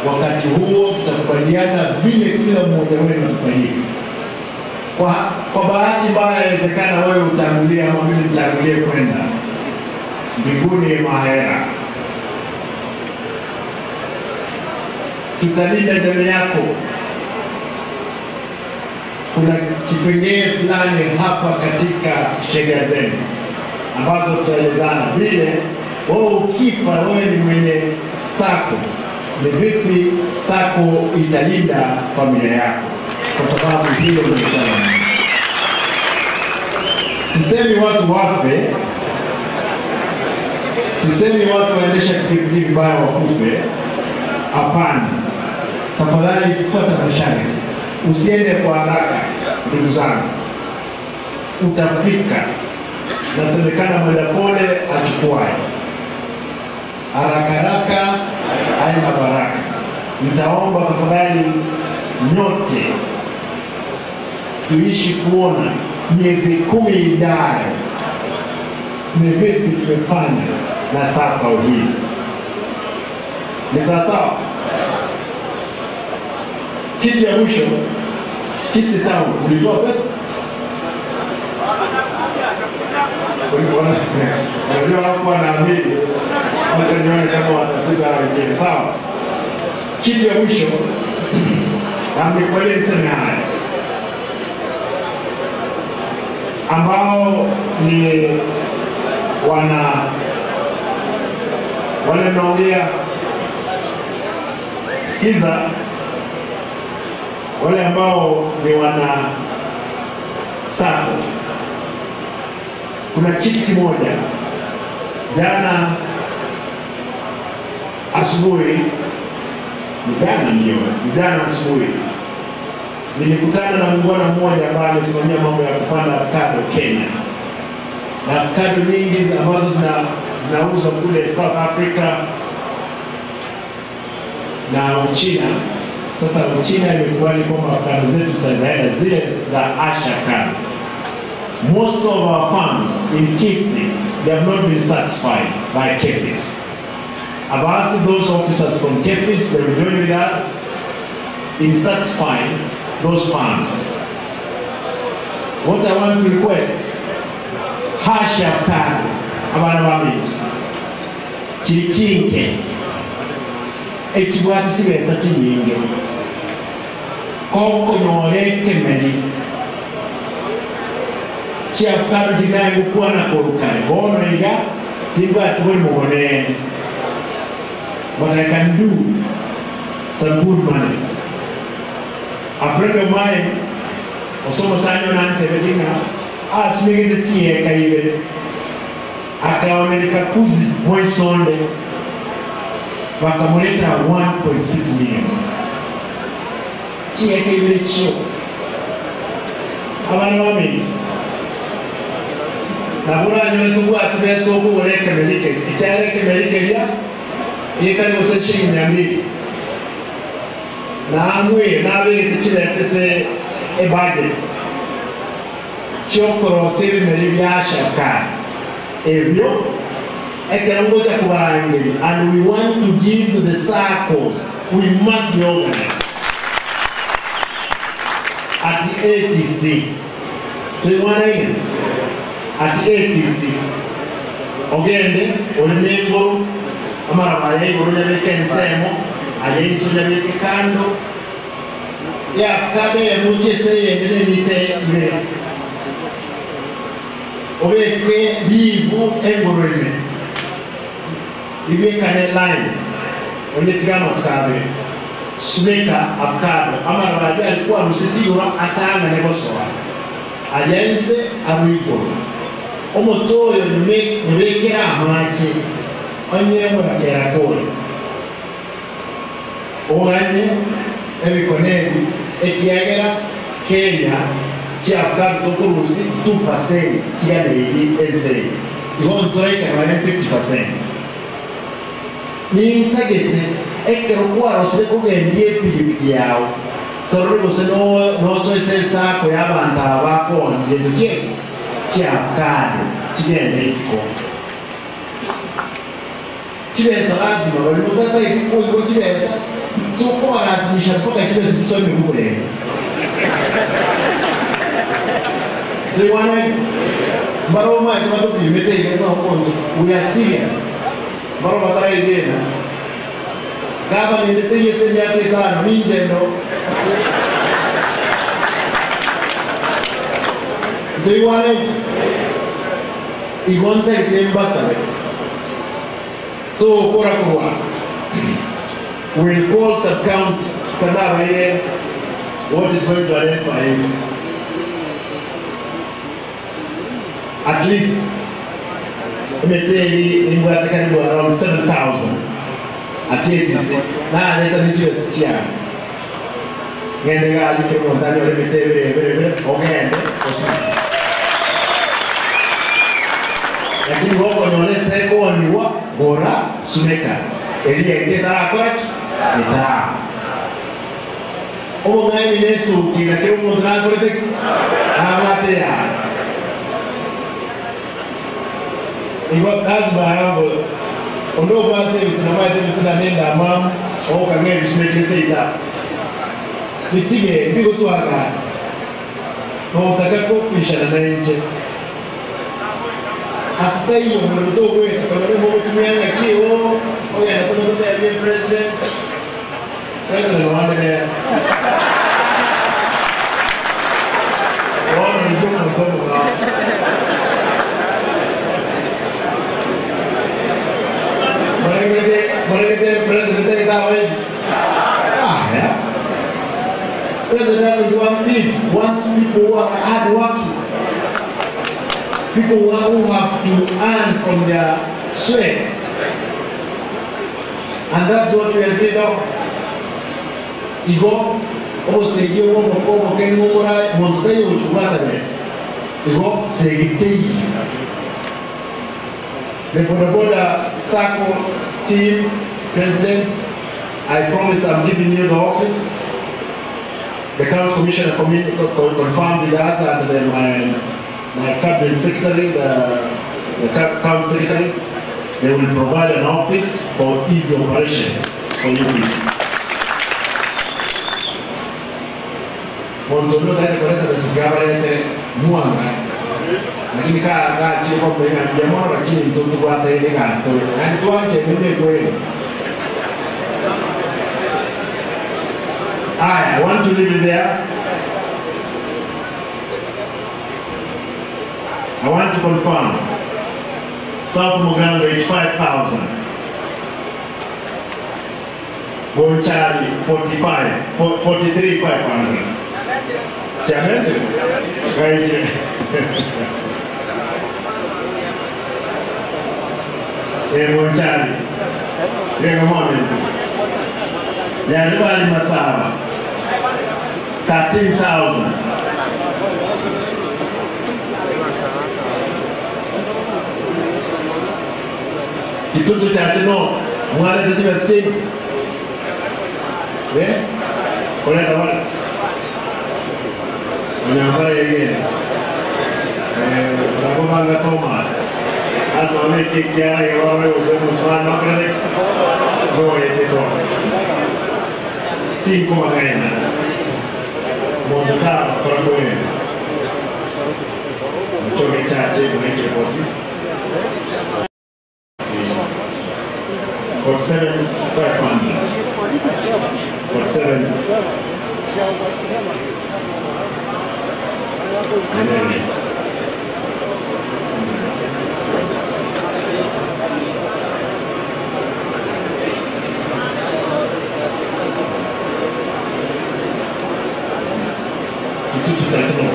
wakati huo tutakubaliana vile kila mmoja wenu atafanyika. Kwa bahati mbaya inawezekana wewe utangulie ama mimi nitangulie kwenda mbinguni mahera. Tutalinda jamii yako. Kuna kipengee fulani hapa katika sheria zenu ambazo tutaelezana vile wewe ukifa, wewe ni mwenye sako, ni vipi sako italinda familia yako, kwa sababu hilo ni swala. Sisemi watu wafe, sisemi watu waendesha pikipiki vibaya wakufe, hapana. Tafadhali fuata masharti, usiende kwa haraka ndugu zangu, utafika. Nasemekana mwenda pole achukuaye, haraka haraka haina baraka. Nitaomba tafadhali nyote tuishi kuona miezi 10 ijayo ni vipi tumefanya na sako hii. Ni sawa sawa? Kitu ya mwisho, Kisii Town ulitoa pesa? Unajua hapo wanaamini, wacha nione kama watapita wengine. Sawa. Kitu ya mwisho, na mnikubalie niseme haya, ambao ni wana wale mnaongea, sikiza, wale ambao ni wana sako, kuna kitu kimoja. Jana asubuhi, jana asubuhi nilikutana na mungwana mmoja ambaye amesimamia mambo ya kupanda avocado Kenya, na avocado nyingi ambazo zinauzwa kule South Africa na Uchina. Sasa Uchina imekubali kwamba avocado zetu zitaenda zile za Asha. Most of our farms in Kisii, they have not been satisfied by KEPHIS. I've asked those officers from KEPHIS, they will join with us in satisfying those farms. What I want to request, hash avocado, abana babitu, chirichinke, ekibwati kibesa kinyinge, koko nyore kemeri, chiavocado jinaye gukwana korukare, bono iga, tingwa tuwe mugone. But I can do some good money. A friend of mine, Osomo Sanyo Nante Bedinga, asked me to tie kaibe. Akaone kakuzi Moisonde. Wakamuleta 1.6 million. Tie kaibe chio. Abana wamengi. Nabura nyone tubu atibe soko wale kemelike. Itare kemelike ya. Yeka ni ose shilingi 200. Na amwe na abege tichile sese e budget. Chokoro sebi meli biasha ka. Ebyo ekerongoja kubarangeli, and we want to give to the circles. We must be organized. At the ATC. Tuimwanaine? At the ATC. Ogende, olimengoro, amarabaya igoro nyabeke ensemo, ayenso nyabeke kando. Ya kade emuche se yendene mite ibe. Obeke bibu engoro ime. Ibe kane line. Onyetigano kabe. Sumeka avocado. Amarabaya alikuwa rusiti yura atana negosoa. Ayense aruigoro. Omotoyo nyumekera amache. Onyemo ya kore. Oganye ebikonebi ekiagera Kenya chia avocado tokurusi 2% kia leili ense. Igon troika na 50%. Ni ntagete ekero kwaro se kugendie pikipiki yao. Torre gose no so ese sako ya banda bako ndike chia avocado chigende isiko. Chibesa lazima walimutata ikiko chibesa tuko walazimisha mpaka chibesa kisome bure. Tuiwana baroma tumatu kimete ikeno konto. We are serious. Baroma tarai dena. Gaba ni teye se yate ta ninje no. Tuiwana igonte kembasabe. To kora kwa. We'll call sub-county Kanaba here. What is going to identify him? At least imeteli nimwate karibu around 7,000. At least na leta nicho chia. Ngende ga alike montaño le metele bere ogende osa. Lakini wako nyolese ko niwa gora sumeka. Elia itara kwa itara. O ngai netu kina kero montaño le amatea. Iwa lazima hapo ondo bate vitunamaite vitunanenda mam oka ngai bismeke seita. Bitige bigo tu aga. No taka ko pisha na nje. Hasta hiyo mtoto wetu kwa sababu tumeanga kio oya na tunataka bien president. President wande. Wao ni tuko mtoto. President yeah. President doesn't want thieves, wants people who are hardworking, people who have to earn from their sweat. And that's what we agreed on. Igo, o se yo como que no montayo chubatanes. Igo se The Boda Boda Sacco team, President, I promise I'm giving you the office. The county commissioner confirmed with us, and then my cabinet secretary, the county secretary, they will provide an office for easy operation for you people. Montono dai corretta per sigare muanga. Lakini kaa kaa chini kwa mbele ya mwana lakini mtoto kwa hata ile kazi. Na tuache mimi kweli. I want to leave it there. I want to confirm South Mugango 85,000. Bonchari 45 43,500. Chamende? Kaije. Bonchari. Rengo momento. Nyaribali Masaba 13,000. Kitutu cha tino mwale tatiba sing. Eh? Koleta wale. Mnyambari again. Rakobanga Thomas. Azo ame kiara yawe usemu sana brother. No yete to. Cinco magaina. Mondata kwa kweli. Mchoke chache mweke poti. 47,500. 47. Kitutu cha tino.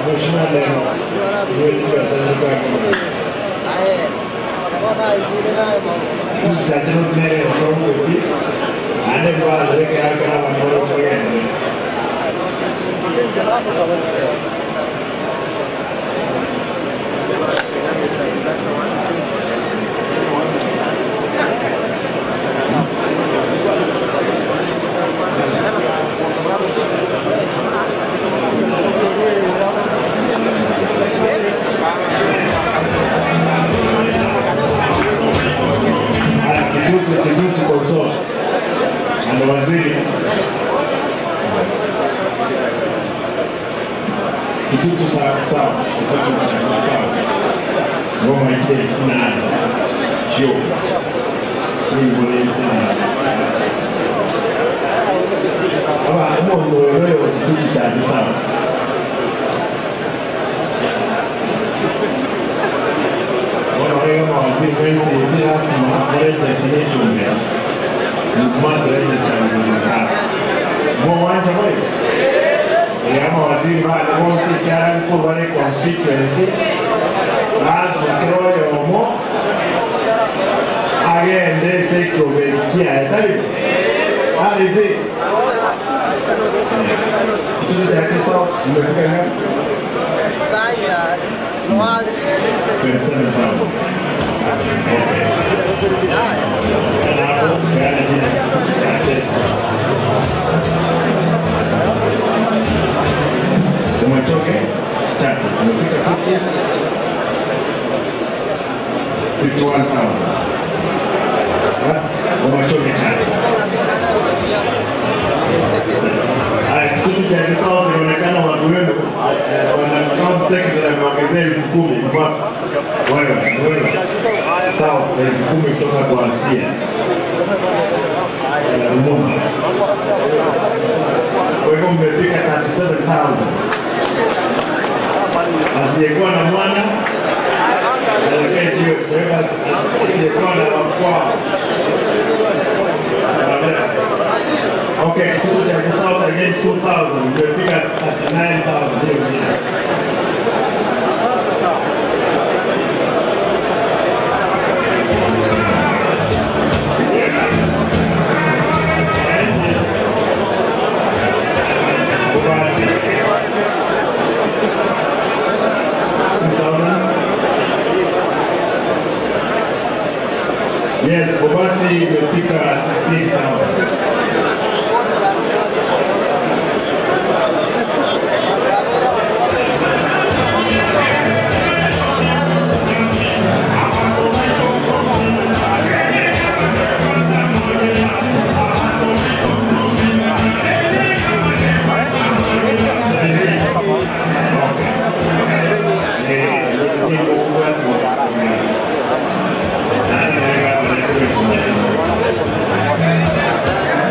Mheshimiwa leo. Kitutu console and waziri Kitutu sawa sawa Kitutu sawa ngoma ite 8,000 sio ni ngole sana aba mondo wewe Kitutu tani sawa Bueno, waziri wese lazima waende sile chumbe mkwasa waende sana sana mwanja wewe yama waziri bana bonsi kyara ko wale constituency lazima kroyo momo agende se kia tabi arizi kitu cha sawa nimefika ngapi 27,000. Okay. Umechoke? Chache. Umefika 51,000. That's umechoke chache. Kitu cha sawa inaonekana watu wenu wana county secretary ameongezea 10,000 kwa wewe. Sawa, 10,000 kutoka kwa CS. Lumumba. Kwa hivyo mmefika 37,000. Asiyekuwa na mwana elekee jiwe, asiyekuwa na mkwao. Okay, kitu cha South again 2,000, mmefika 39,000. Yes, Bobasi imefika 16,000. Okay.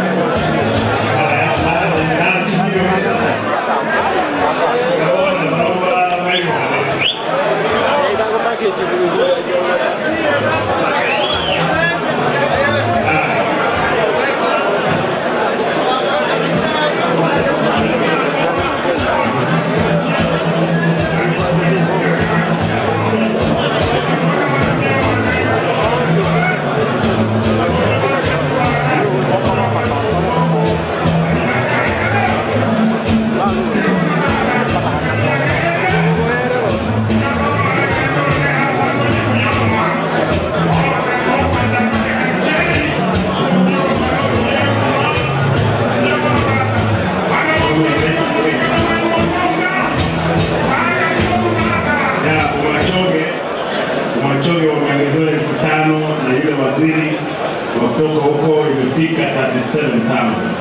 Kutoka huko imefika 37,000.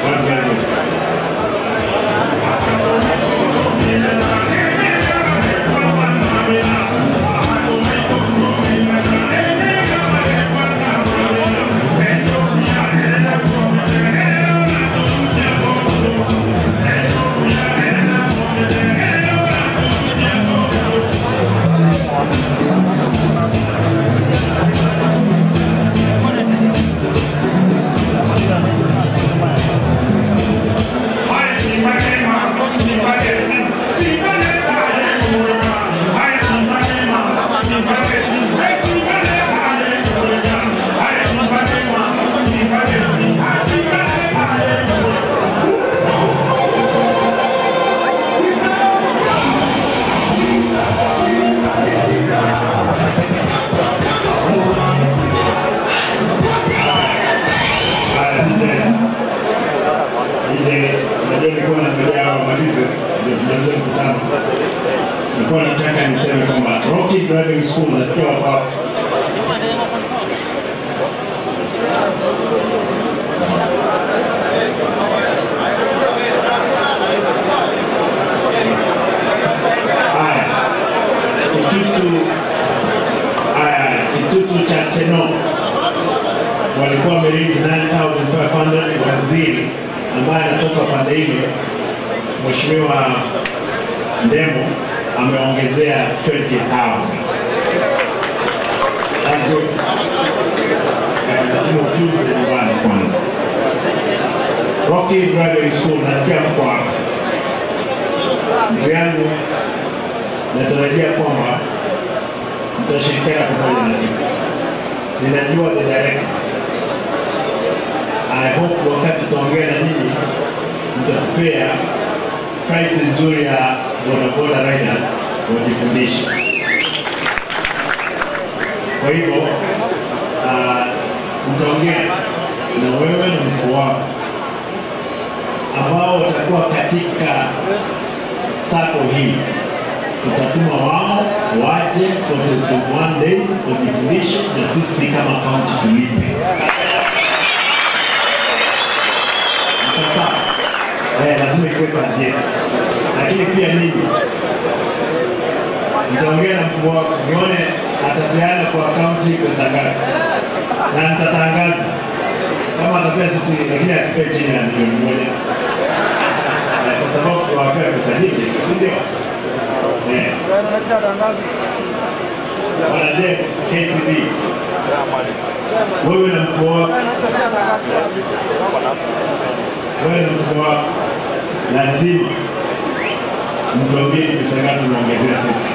That's very good. Nilikuwa nataka niseme kwamba Rocky Driving School nasikia wako hapa. Haya, Kitutu cha Teno walikuwa wameraise 9,500. Waziri ambaye anatoka pande ile, Mheshimiwa Ndemo, ameongezea 20,000. That's good. Lazima utuze nyumbani kwanza. Rocky Driving School nasikia mko hapa. Ndugu yangu, natarajia kwamba mtashirikiana pamoja na sisi. Ninajua the director. I hope wakati tutaongea na nyinyi mtatupea price nzuri ya bodaboda riders wajifundishe. Kwa hivyo mtaongea na wewe na mkuu wako ambao watakuwa katika sako hii, tutatuma wao waje kwa 21 days wajifundishe, na sisi kama county tulipe. Sasa lazima ikuwe kazi yetu. Lakini pia ninyi nitaongea na mkuu wako nione atapeana kwa county pesa ngapi, na nitatangaza kama atapea sisi, lakini asipee chini ya 1 milioni, kwa sababu tunawapea pesa nyingi, si ndio? Bwana James, KCB, wewe na mkuu wako, wewe na mkuu wako lazima mtuambie ni pesa ngapi mnaongezea sisi.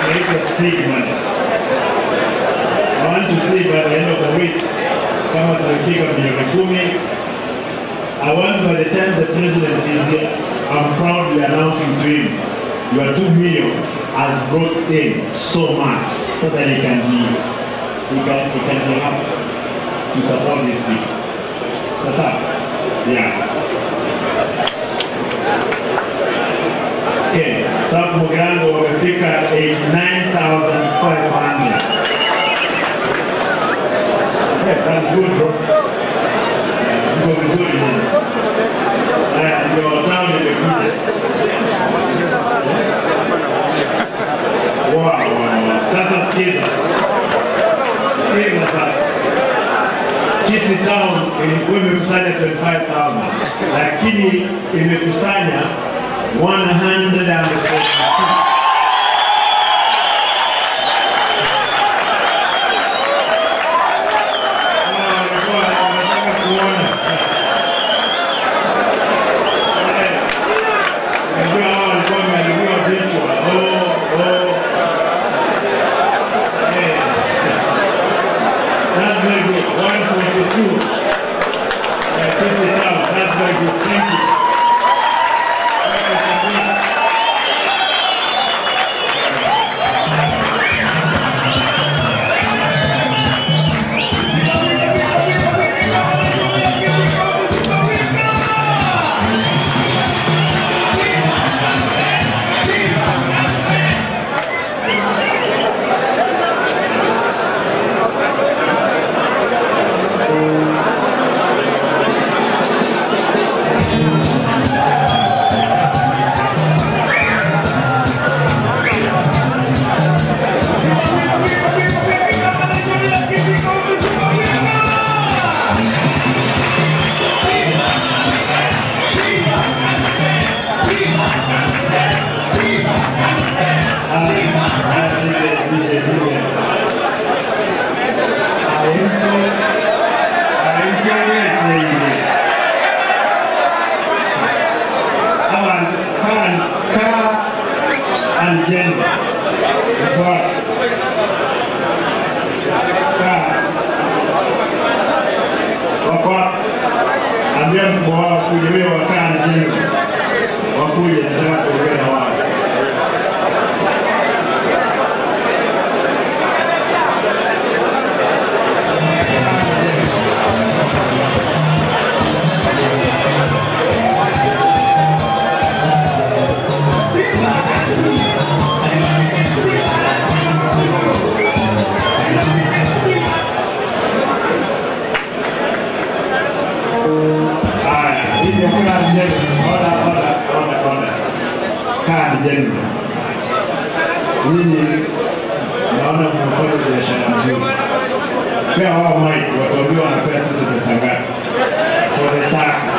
Inaitwa seed money. I want to see by the end of the week kama tumefika 10 milioni. I want by the time the president is here, I'm proudly announcing to him, your 2 million has brought in so much so that he can be happy to support this people. Sasa, yeah. Okay, South Mugirango wamefika 89,500. Yeah, that's good, bro. Mko vizuri bwana. Haya, ndio town imekuja. Wow. Sasa sikiza. Sikiza sasa. Kisii Town ilikuwa imekusanya 25,000, lakini imekusanya 142. Walikuwa wanataka kuona. Najua hao walikuwa wameharibiwa vichwa. Oh. That's very good. 142. Kisii Town. That's very good. Thank you. Akandi General. Nyinyi naona mnafanya biashara nzuri. Pea wao mic, watuambie wanapea sisi pesa ngapi. For the SACCO.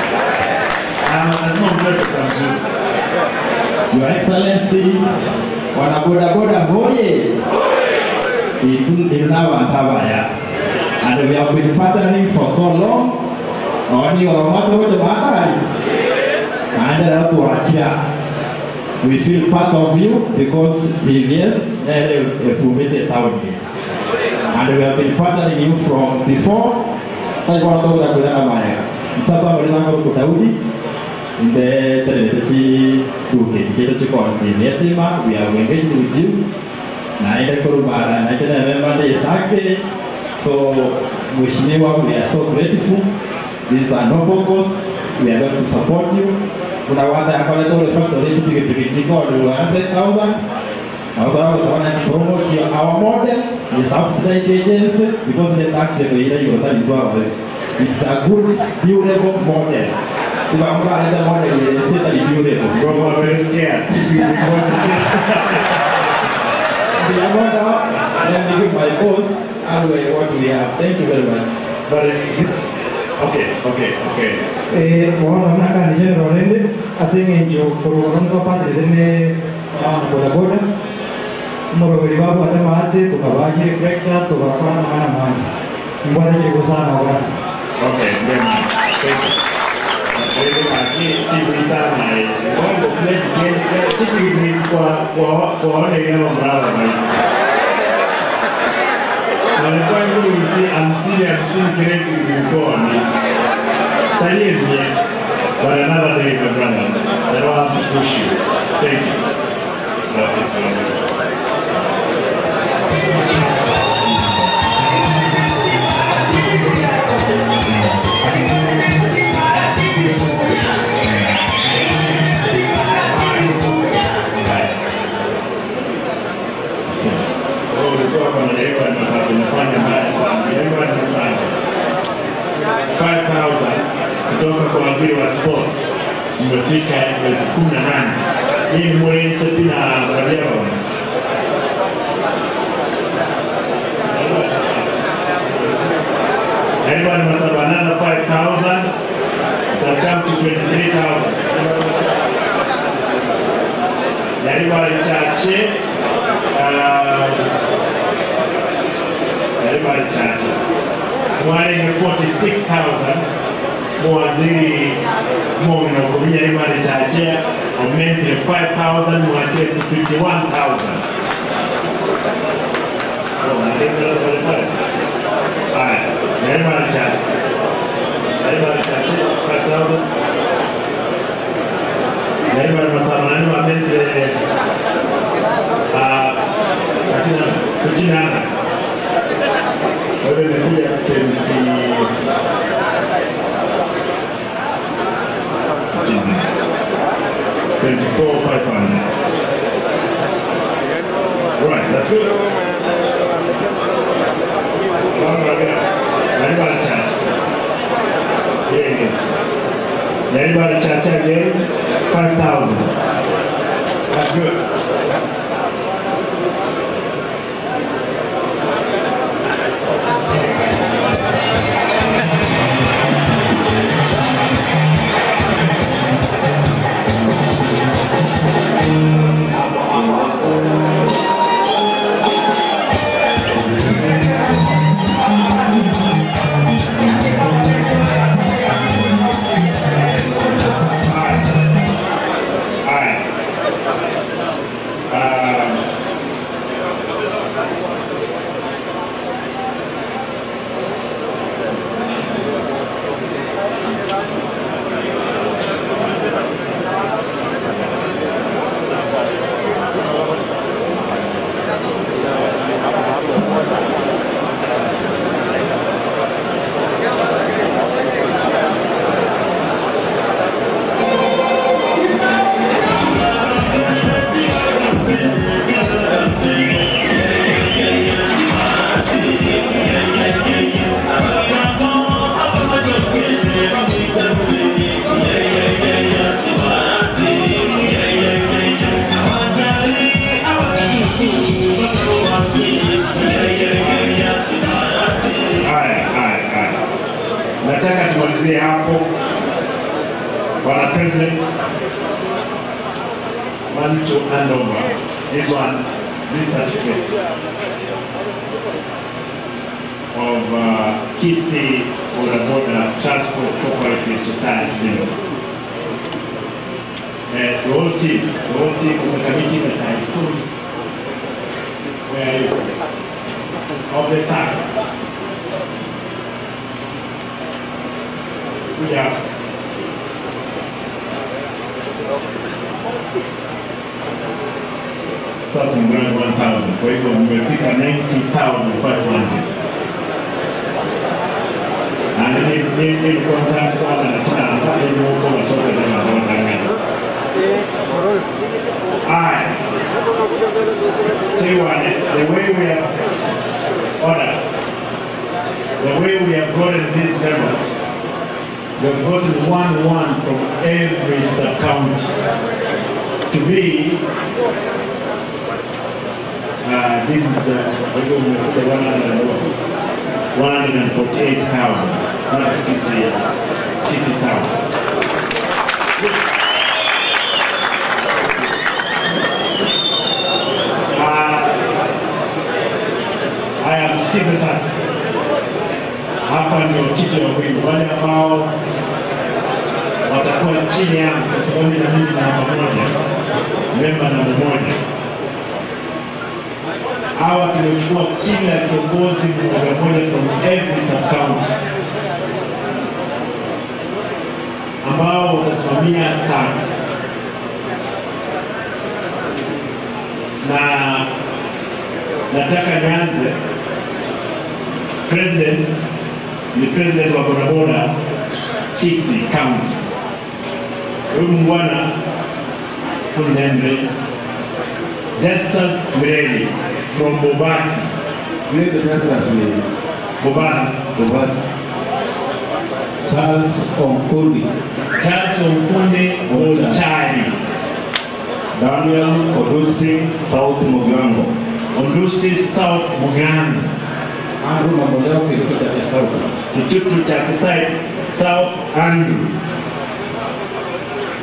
Na lazima mtoe pesa nzuri. Your Excellency, wanabodaboda hoye. Inawantawaya. And we have been partnering for so long. Oni oromoto wote maatari. And tuachia. We feel part of you because TVS efumete town here. And we have been partnering you from before. Sasa mlinango kutaudi. The we have engaged with you. So, Mheshimiwa, we are so grateful. These are no focus. We are going to support you. Kuna wanda akaleta ule factory pikipiki 100,000. Promote our model is subsidized agency because the tax it's a good durable model. If I'm not the model, it's a durable. Go very scared. Let me give my boss and what we have. Thank you very much. But okay. Bueno, una canción rolende, hacen en yo por lo padre de boda boda. Morogoriba Guatemala, tu caballo recta, tu vacuna mano mano. Guadalajara. Okay, very much. Thank you. But another day, my brother. I don't have to push you. Thank you. That is wonderful. Kutoka kwa waziri wa sports mmefika 18,000. Hii mwezi pina Gabriel. Everyone must have another 5,000. It has come to 23,000. Everybody chache. Everybody chache. Mwalimu 46,000. Mwaziri Mwongino Kuminya everybody chache. Augmented 5,000. Mwache to 51,000. So, I think that's 45. All right. Everybody charge. Everybody charge 5,000. Everybody must have an amendment. 59. Wewe umekuja 24,500. Right, that's good. Everybody charge. Here it is. Everybody charge again, 5,000. That's good. hand over this one, this certificate of Kisii Boda Boda Transport Cooperative Society Limited. The whole team of the committee that I chose, where is it? Of the SACCO. Yeah. South Mugirango 1,000. Kwa hivyo mmefika 90,500. Na nilikuwa sana kwa na chana ni huko masoko na mambo. Aye. The way we have ordered, the way we have gotten these members, we have gotten one from every sub-county to be. This is 148,000. That's Kisii town. Haya, msikize sasa. Hapa ndio kichwa muhimu. Wale ambao watakuwa chini yangu, kwa sababu na mimi namba moja, memba namba moja. Hawa tumechukua kila kiongozi mmoja mmoja from every sub-county ambao watasimamia sana, na nataka nianze. President ni president wa bodaboda Kisii County. Huyu mbwana Full Justus Mireli from Bobasi. Bobasi. Bobasi. Charles Onkundi. Charles Onkundi Ochari. Daniel Odusi South Mugirango. Odusi South Mugirango. Andrew Mamboleo Kitutu cha South. Kitutu cha South Andrew.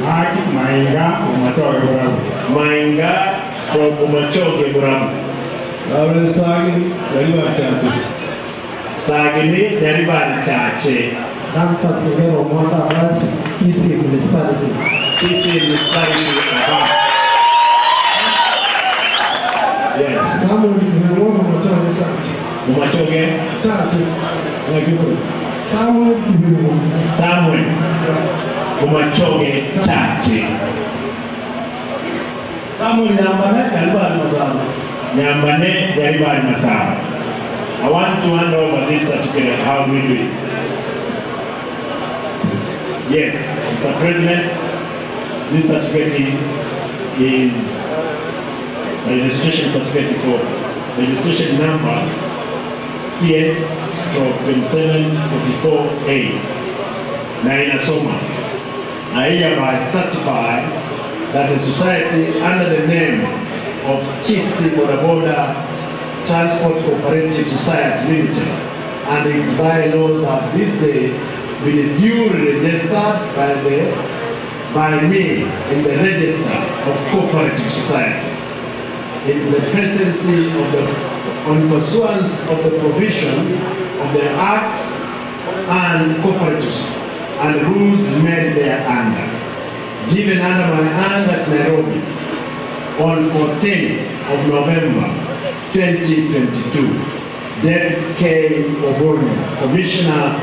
Maki Mainga Umachoge Burabu. Mainga from Umachoge Burabu. Lawrence Sagini Jariba Chache. Sagini Jariba Chache. Danfas Kegero Mwanda Bas, Kisii Municipality. Kisii Municipality. Yes. Samuel Kibiruo Umachoge Chache. Umachoge Chache. Samuel Kibiruo. Samuel Umachoge Chache. Samuel Nyambane Jariba Masaba. Nyambane Jariba Masaba. I want to hand over this certificate. How do we do it? Yes, Mr. President, this certificate is registration certificate for registration number CS/27448. Na inasoma, I hereby certify that the society under the name of Kisii Boda Boda Transport Cooperative Society Limited and its bylaws have this day been duly registered by me in the register of cooperative society in the presence of the on pursuance of the provision of the Act and cooperatives and rules made thereunder, given under my hand at Nairobi on 14th of November 2022. David K. Obonyo, Commissioner.